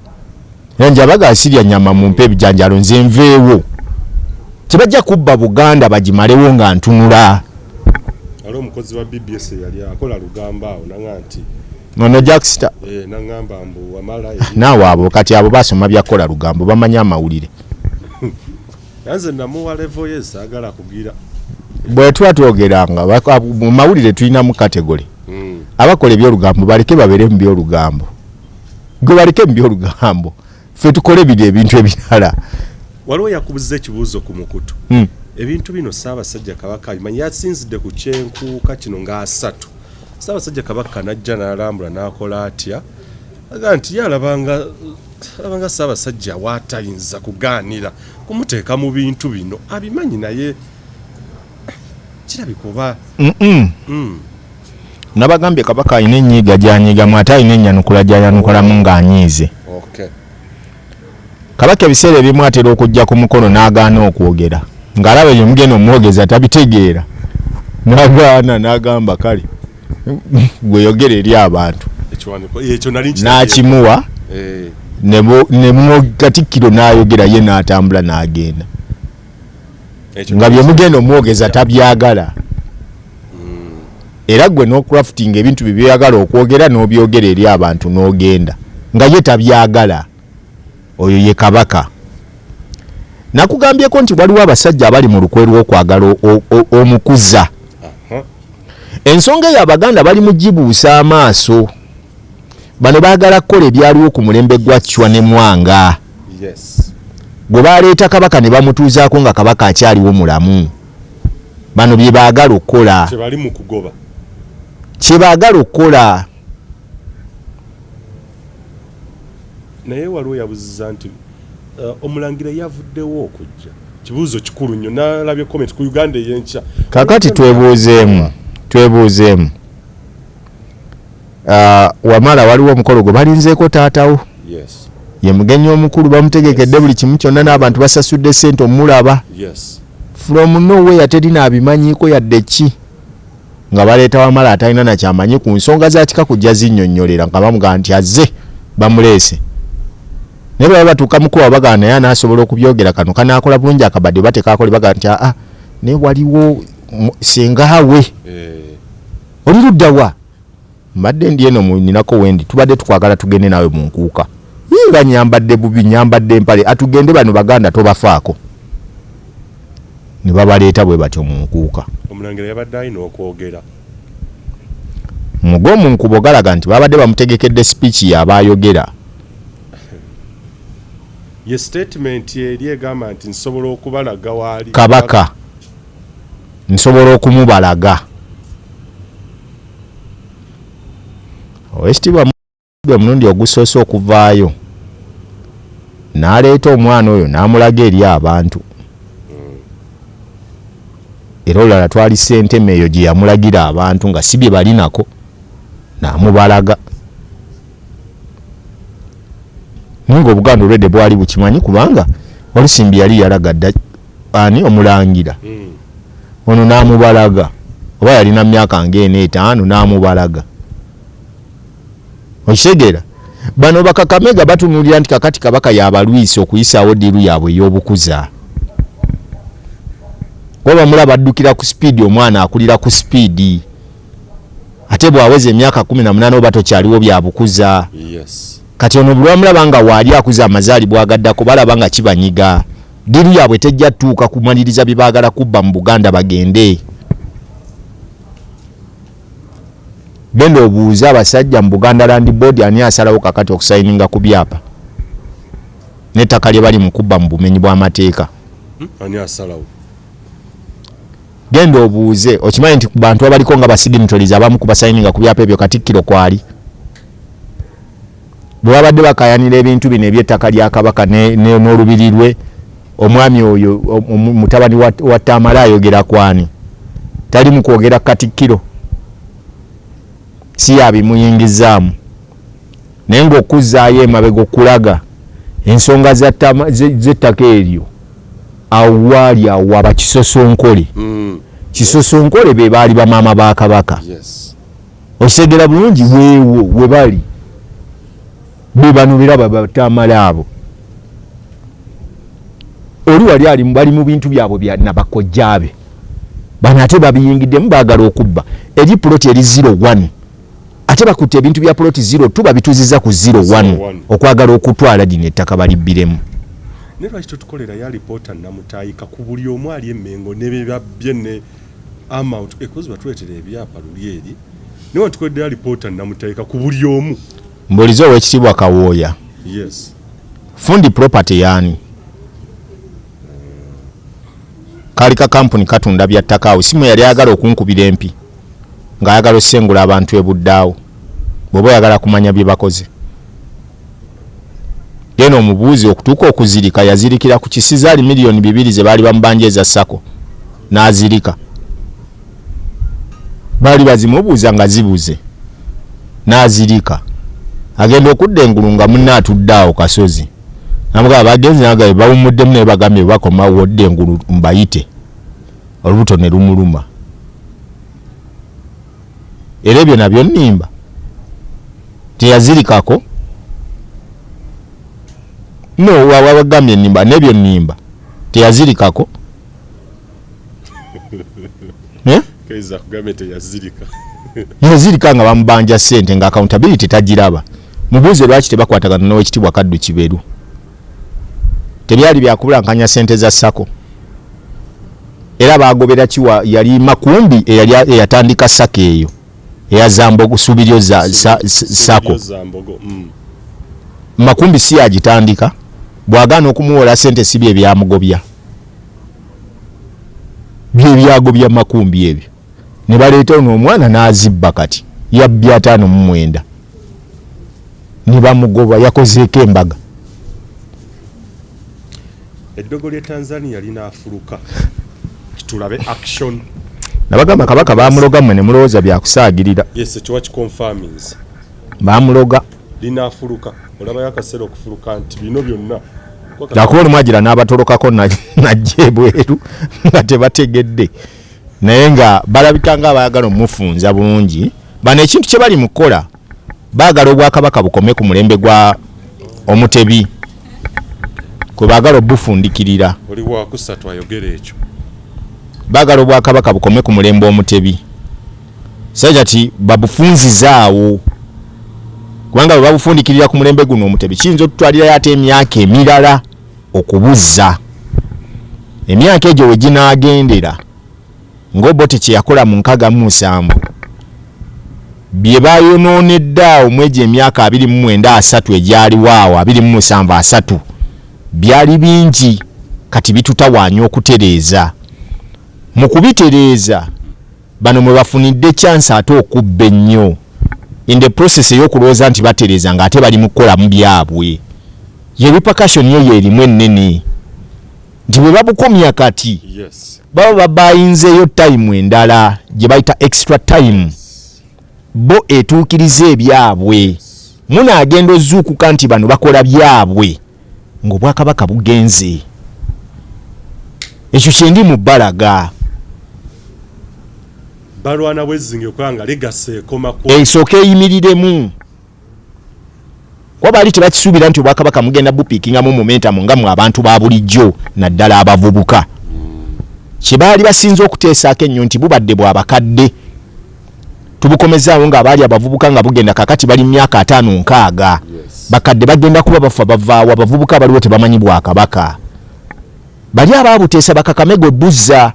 Era njabaga sirya nnyama, mumpe ebijanjaalo nze nveewo. Tebajja kubba Buganda bagimalewo nga ntunula. Aliwo omukozi wa BBS eyali akola lugamba awo nanga nti Ono Jackster. Nangamba mbu wamala Naawe abo kati abo basoma byakukola lugambo, bamanyi amawulire. Nze namuwa level ye, saagala kugira. Bwe tuba twogeranga mu mawulire tulinamu category. Abakola ebyolugambo baleke babeere mu byolugambo, gwe baleke mu byolugambo, ffe tukole bino ebintu ebirala. Waliwo yakubuza ekibuuzo ku mukutu. Ebintu bino Ssaabasajja Kabaka abimanyi, yasinzidde ku kyenkuuka kino ng'asatu. Ssaabasajja Kabaka n'ajja n'alambula n'akola atya, aga nti ye alabanga Ssaabasajja waatayinza kugaanira kumuteeka mu bintu bino, abimanyi, naye kirabika oba Nabagambye Kabaka alina ennyiiga gy'anyiigamu, ate alina ennyanukula gy'ayanukulamu ng'anyiize. Kabaka ebiseera ebimu atera okujja ku mukono n'agaana okwogera, ng'alaba ebyo mugenda omwogeza tabitegeera, n'agaana n'agamba kale gwe yogera eri abantu. Ekiwandiiko ekyo nali nkirabye. N'akimuwa ne katikkiro n'ayogera, ye n'atambula n'agenda. Ekyo nga bye mugenda omwogeza tabyagala. Era gwe n'ocrafting ebintu bye byeyagala okwogera n'obyogera eri abantu n'ogenda nga ye tabyagala. Oyo ye Kabaka. Nakugambyeko nti waliwo abasajja abali mu lukwe lw'okwagala omukuza. Ensonga eyo Abaganda bali mu gibuusa amaaso. Bano baagala kukola ebyaliwo ku mulembe gwa Chwa ne Mwanga. Gwe baleeta Kabaka ne bamutuuzaako nga Kabaka akyaliwo mulamu. Bano bye baagala okukola. Kye bali mu kugoba. Kye baagala okukola. Naye waliwo yabuziza nti omulangira yavuddewo okujja. Kibuuzo kikulu nnyo, nalabye comment ku Uganda ey'enkya. Kakati twebuuzeemu. Wamala waliwo omukolo gwe balinzeeko taatawo. Ye mugenyi omukulu, bamutegekedde buli kimu kyonna n'abantu basasudde ssente omulaba. From nowhere terina abimanyiiko yadde ki. Nga baleeta Wamala atalina nakyamanyi ku nsonga za kika kujja zinnyonnyolera, nga bamugamba nti azze bamuleese. Naye baba batuuka mu kuba bagamba naye anaasobola okubyogera, kano kanaakola bulungi akabadde oba tekaakole, bagamba nti aa naye waliwo sengaawe. Oli ludda wa? Mbadde ndi eno ninako wendi, tubadde tukwagala tugende naawe mu nkuuka. Nga nyambadde bubi, nyambadde empale, atugende bano Baganda tobafaako. Ne babaleeta bwe batyo mu nkuuka. Omulangira yabadde alina okwogera. Mugo mu nkubo galaga nti babadde bamutegekedde speech y'abaayogera. Ye statement eri egamba nti nsobola okubalaga waali Kabaka. Nsobola okumubalaga. Owekitiibwa omulundi ogusoose okuvaayo n'aleeta omwana oyo n'amulaga eri abantu. Era olulala twali ssenteme eyo gye yamulagira abantu nga si bye balinako n'amubalaga. Naye ng'Obuganda olwedde bwali bukimanyi kubanga Walusimbi yali yalaga dda Ani omulangira ono n'amubalaga, oba yalina myaka ng'ena 5 n'amubalaga. Okitegeera? Bano bakakamega batunuulira nti kakati Kabaka yabalwisa okuyisaawo deal yaabwe ey'obukuza, kuba bamulaba addukira ku speed, omwana akulira ku speed, ate bw'aweza emyaka 18 oba tokyaliwo byabukuza. Kati ono buli lwamulaba nga waali akuza amazaalibwa agaddako, balaba nga kibanyiga, deal yaabwe tejja ttuuka kumaliriza bye baagala kubba mu Buganda. Bagende, genda obuuze abasajja mu Buganda Land Board, ani asalawo kakati okusayininga ku byapa n'ettaka lye bali mu kubba mu bumenyi bw'amateeka? Ani asalawo? Genda obuuze. Okimanyi nti ku bantu abaliko nga basignatories, abamu ku basayininga ku byapa ebyo, Katikkiro kwali? Bwe babadde bakayanira ebintu bino ebyettaka lya Kabaka n'olubiri lwe, omwami oyo mutabani wa Tamale ayogera kwani? Tali mu kwogera Katikkiro, si yabimuyingizaamu. Naye ng'okuzzaayo emabega okulaga ensonga z'ettaka eryo, awo waali awo abakisosonkole. Kisosonkole be baali bamaama ba Kabaka. Okitegeera bulungi? Weewo we bali, be bano biraba batamale abo. Oli wali ali bali mu bintu byabwe bya nabakojjaabe, bano ate babiyingiddemu, baagala okubba. Eri puloti eri 01, ate bakutte ebintu bya puloti 02, babituziza ku 01. 01. Okwagala okutwala lino ettaka balibbiremu. Naye lwaki totukolerayo alipoota namutayika ku buli omu ali emmengo ne bebabbye ne amount ekozi? Batuleetera ebyapa luli eri, naye watukoleddeyo alipoota namutayika ku buli omu. Mbuulize owekitiibwa Kawooya. Fundi Property yaani? Kaali ka kampuni katunda bya ttaka awo. Simu yali ayagala okunkubira empi ng'ayagala osengula abantu ebuddaawo. Bw'oba oyagala kumanya bye bakoze, genda omubuuzi. Okutuuka okuzirika, yazirikira ku kisizaali miliyoni 2 ze baali bamubanja eza SACCO, n'azirika. Baali bazimubuuza nga zibuze, n'azirika. Agenda okudda engulu nga munne atudde awo kasozi, namugamba bagenzi nagaye bawumuddemu, naye bagambye bakomawo odda engulu mbayite. Olubuto ne lumuluma. Era ebyo nabyo nnimba? Teyazirikako? No wabagambye nnimba, nebyo nnimba? Teyazirikako? Eh? Kaiza akugambye teyazirika. Yazirika nga bamubanja ssente, nga accountability tagiraba. Mubuuze lwaki tebakwatagana n'owekitiibwa Kaddu Kiberu. Tebyali byakubulankanya ssente za SACCO? Era bagobera kiwa? Yali Makumbi eyali eyatandika SACCO eyo eya Zambogo, Subiryo za SACCO. Zambogo. Makumbi si yagitandika? Bw'agaana okumuwola ssente, si bye byamugobya? Bye byagobya Makumbi ebyo, ne baleeta ono omwana n'azibba. Kati yabbye 59 ne bamugoba. Yakozeeko embaga. Eddogo ly'e Tanzania linaafuluka, tulabe action. Nabagamba Kabaka bamuloga, mmwe ne mulowooza byakusaagirira. Yes, ekyo wakiconfirmings. Bamuloga. Linaafuluka, olabayo akaseera okufuluka nti bino byonna. Lwakuba olumu agira n'abatolokako najja ebweru nga tebategedde, naye nga balabika nga abayagala omufunza bulungi. Bano ekintu kye bali mu kukola, baagala obwakabaka bukome ku mulembe gwa Omutebi, kwe baagala obufundikirira. Oli wakusatu ayogera ekyo. Baagala obwakabaka bukome ku mulembe Omutebi, sajja ti babufunzizaawo, kubanga bwe babufundikirira ku mulembe guno Omutebi, kiyinza okutwalirayo ate emyaka emirala okubuzza. Emyaka egyo we ginaagendera, ng'Obote kye yakola mu 67, bye bayonoonedde awo mu egyo emyaka 29, 30 egyaliwo awo, 27, 30, byali bingi. Kati bitutawaanya okutereeza. Mu kubitereeza, bano mwe bafunidde chance ate okubba ennyo, in the process ey'okulowooza nti batereeza, ng'ate bali mu kukolamu byabwe. Ye repercussion eyo erimu ennene nti bwe babukomya kati, baba babayinzeeyo time endala gye bayita extra time, bo etuukiriza ebyabwe. Munaagenda ozuukuka nti bano bakola byabwe ng'obwakabaka bugenze. Ekyo kyendi mu bbalaga. Balwana bwezinge kubanga legacy ekoma ku Esooka eyimiriremu, kuba baali tebakisuubira nti obwakabaka mugenda bupiikingamu momentum nga mwe abantu ba bulijjo, naddala abavubuka. Kye baali basinze okuteesaako ennyo nti bubadde bwabakadde, tubukomezaawo ng'abaali abavubuka nga bugenda kakati bali mu myaka 50, 60. Bakadde bagenda kuba bafa bavaawo, abavubuka abaliwo tebamanyi bwakabaka. Bali abaabuteesa bakakame gwe buzza.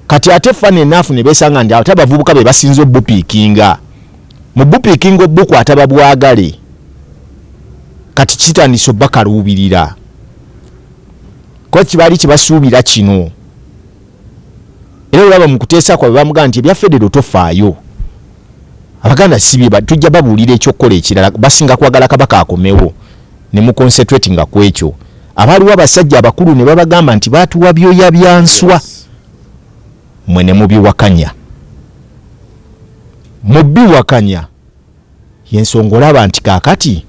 Kati ate funny enough ne beesanga nti ate abavubuka be basinze obupiikinga mu bupiikinga, obukwata babwagale. Kati kitandise obbakaluubirira kuba kibaali kibasuubira kino. Era olaba mu kuteesa kwabwe bamugamba nti ebya federo tofaayo, Abaganda si bye tujja babuulira ekyokukola ekirala, basinga kwagala kabaka akomewo ne mu concentratinga ku ekyo. Abaaliwo abasajja abakulu ne babagamba nti baatuwa byoya bya nswa, mwe ne mubiwakanya. Mubiwakanya yensonga olaba nti kaakati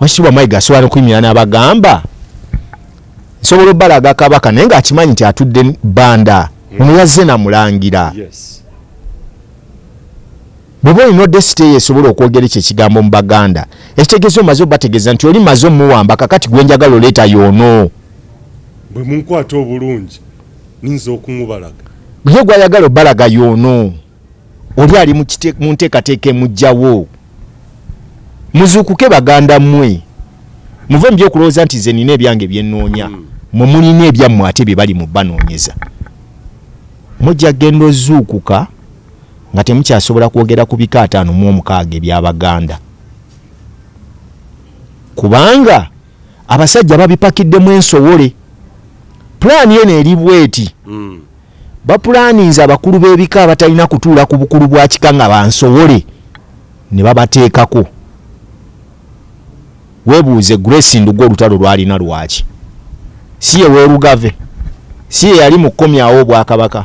Wakitiibwa Mayiga asobola n'okuyimirira n'abagamba nsobola obbalaga kabaka, naye ng'akimanyi nti atudde bbanda ono yazze namulangira. Bw'oba olina audacity eyo esobola okwogera ekyo ekigambo mu Baganda, ekitegeeza omaze obategeeza nti oli maze omuwamba, kakati gwe njagala oleeta y'ono. Bwe munkwata obulungi ninza okumubalaga. Ye gwayagala obbalaga y'ono, oli ali mu nteekateeka emugjawo. Muzuukuke Baganda mmwe, muve mu byokulowooza nti nze nina ebyange byennoonya. Mwe mulina ebyammwe ate bye bali mu banoonyeza. Mujja kgenda ozuukuka nga temukyasobola kwogera ku bika 56 eby'Abaganda, kubanga abasajja babipakiddemu ensowole. Pulaani eno eri bweti. Bapulaninze abakulu b'ebika abatalina kutuula ku bukulu bwa kika nga bansowole ne babateekako. Weebuuze Grace Nduga olutalo lwalina lwaki? Si ye weerugave? Si ye yali mu kukomyawo obwakabaka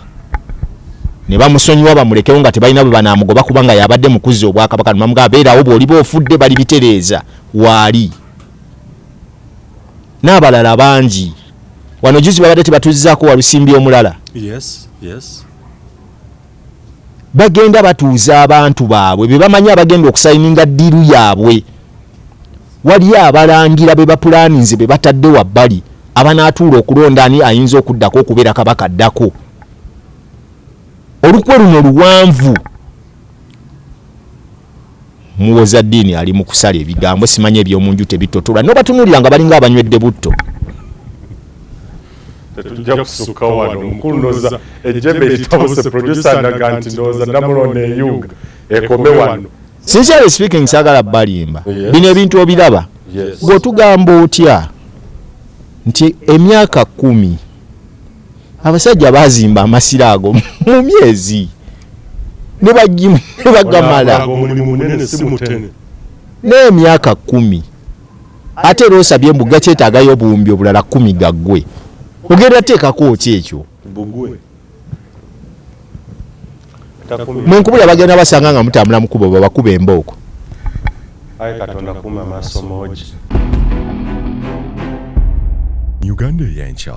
ne bamusonyiwa bamulekewo nga tebalina bwe banaamugoba, kubanga yabadde mu kuzza obwakabaka, ne bamugamba beerawo, bw'oliba ofudde balibitereeza? Waali n'abalala bangi wano. Juzi babadde tebatuzzaako Walusimbi omulala? Yes. Bagenda batuuza abantu baabwe be bamanyi abagenda okusayininga deal yaabwe. Wali abalangira be bapulaninze be batadde wabbali abanaatuula okulonda ani ayinza okuddako okubeera kabaka addako. Olukwe luno luwanvu. Muwoza ddiini ali mu kusala ebigambo, simanyi ebyomunju tebitotola, nobatunuulira nga balinga abanywedde butto. Tetujja kusukka wano, omukulu. Ndowooza ejjembe ekitabuse. Producer ndaga nti ndowooza namulonda eyunga ekome wano. Sincerely speaking, saagala balimba. Bino ebintu obiraba. Bw'otugamba otya nti emyaka 10 abasajja bazimba amasiro ago mu myezi ne bagamala? Olaga omulimu munene, si mutene. N'emyaka 10, ate era osabye mbu gakyetaagayo obuwumbi obulala 10 gaggwe. Ogenda teekako ki ekyo? Bugwe. Mwenkubula bagenda basanga nga mutambula mukubo, babakuba embooko. Ayi Katonda, kuuma amaaso moogi. Uganda Eyenkya.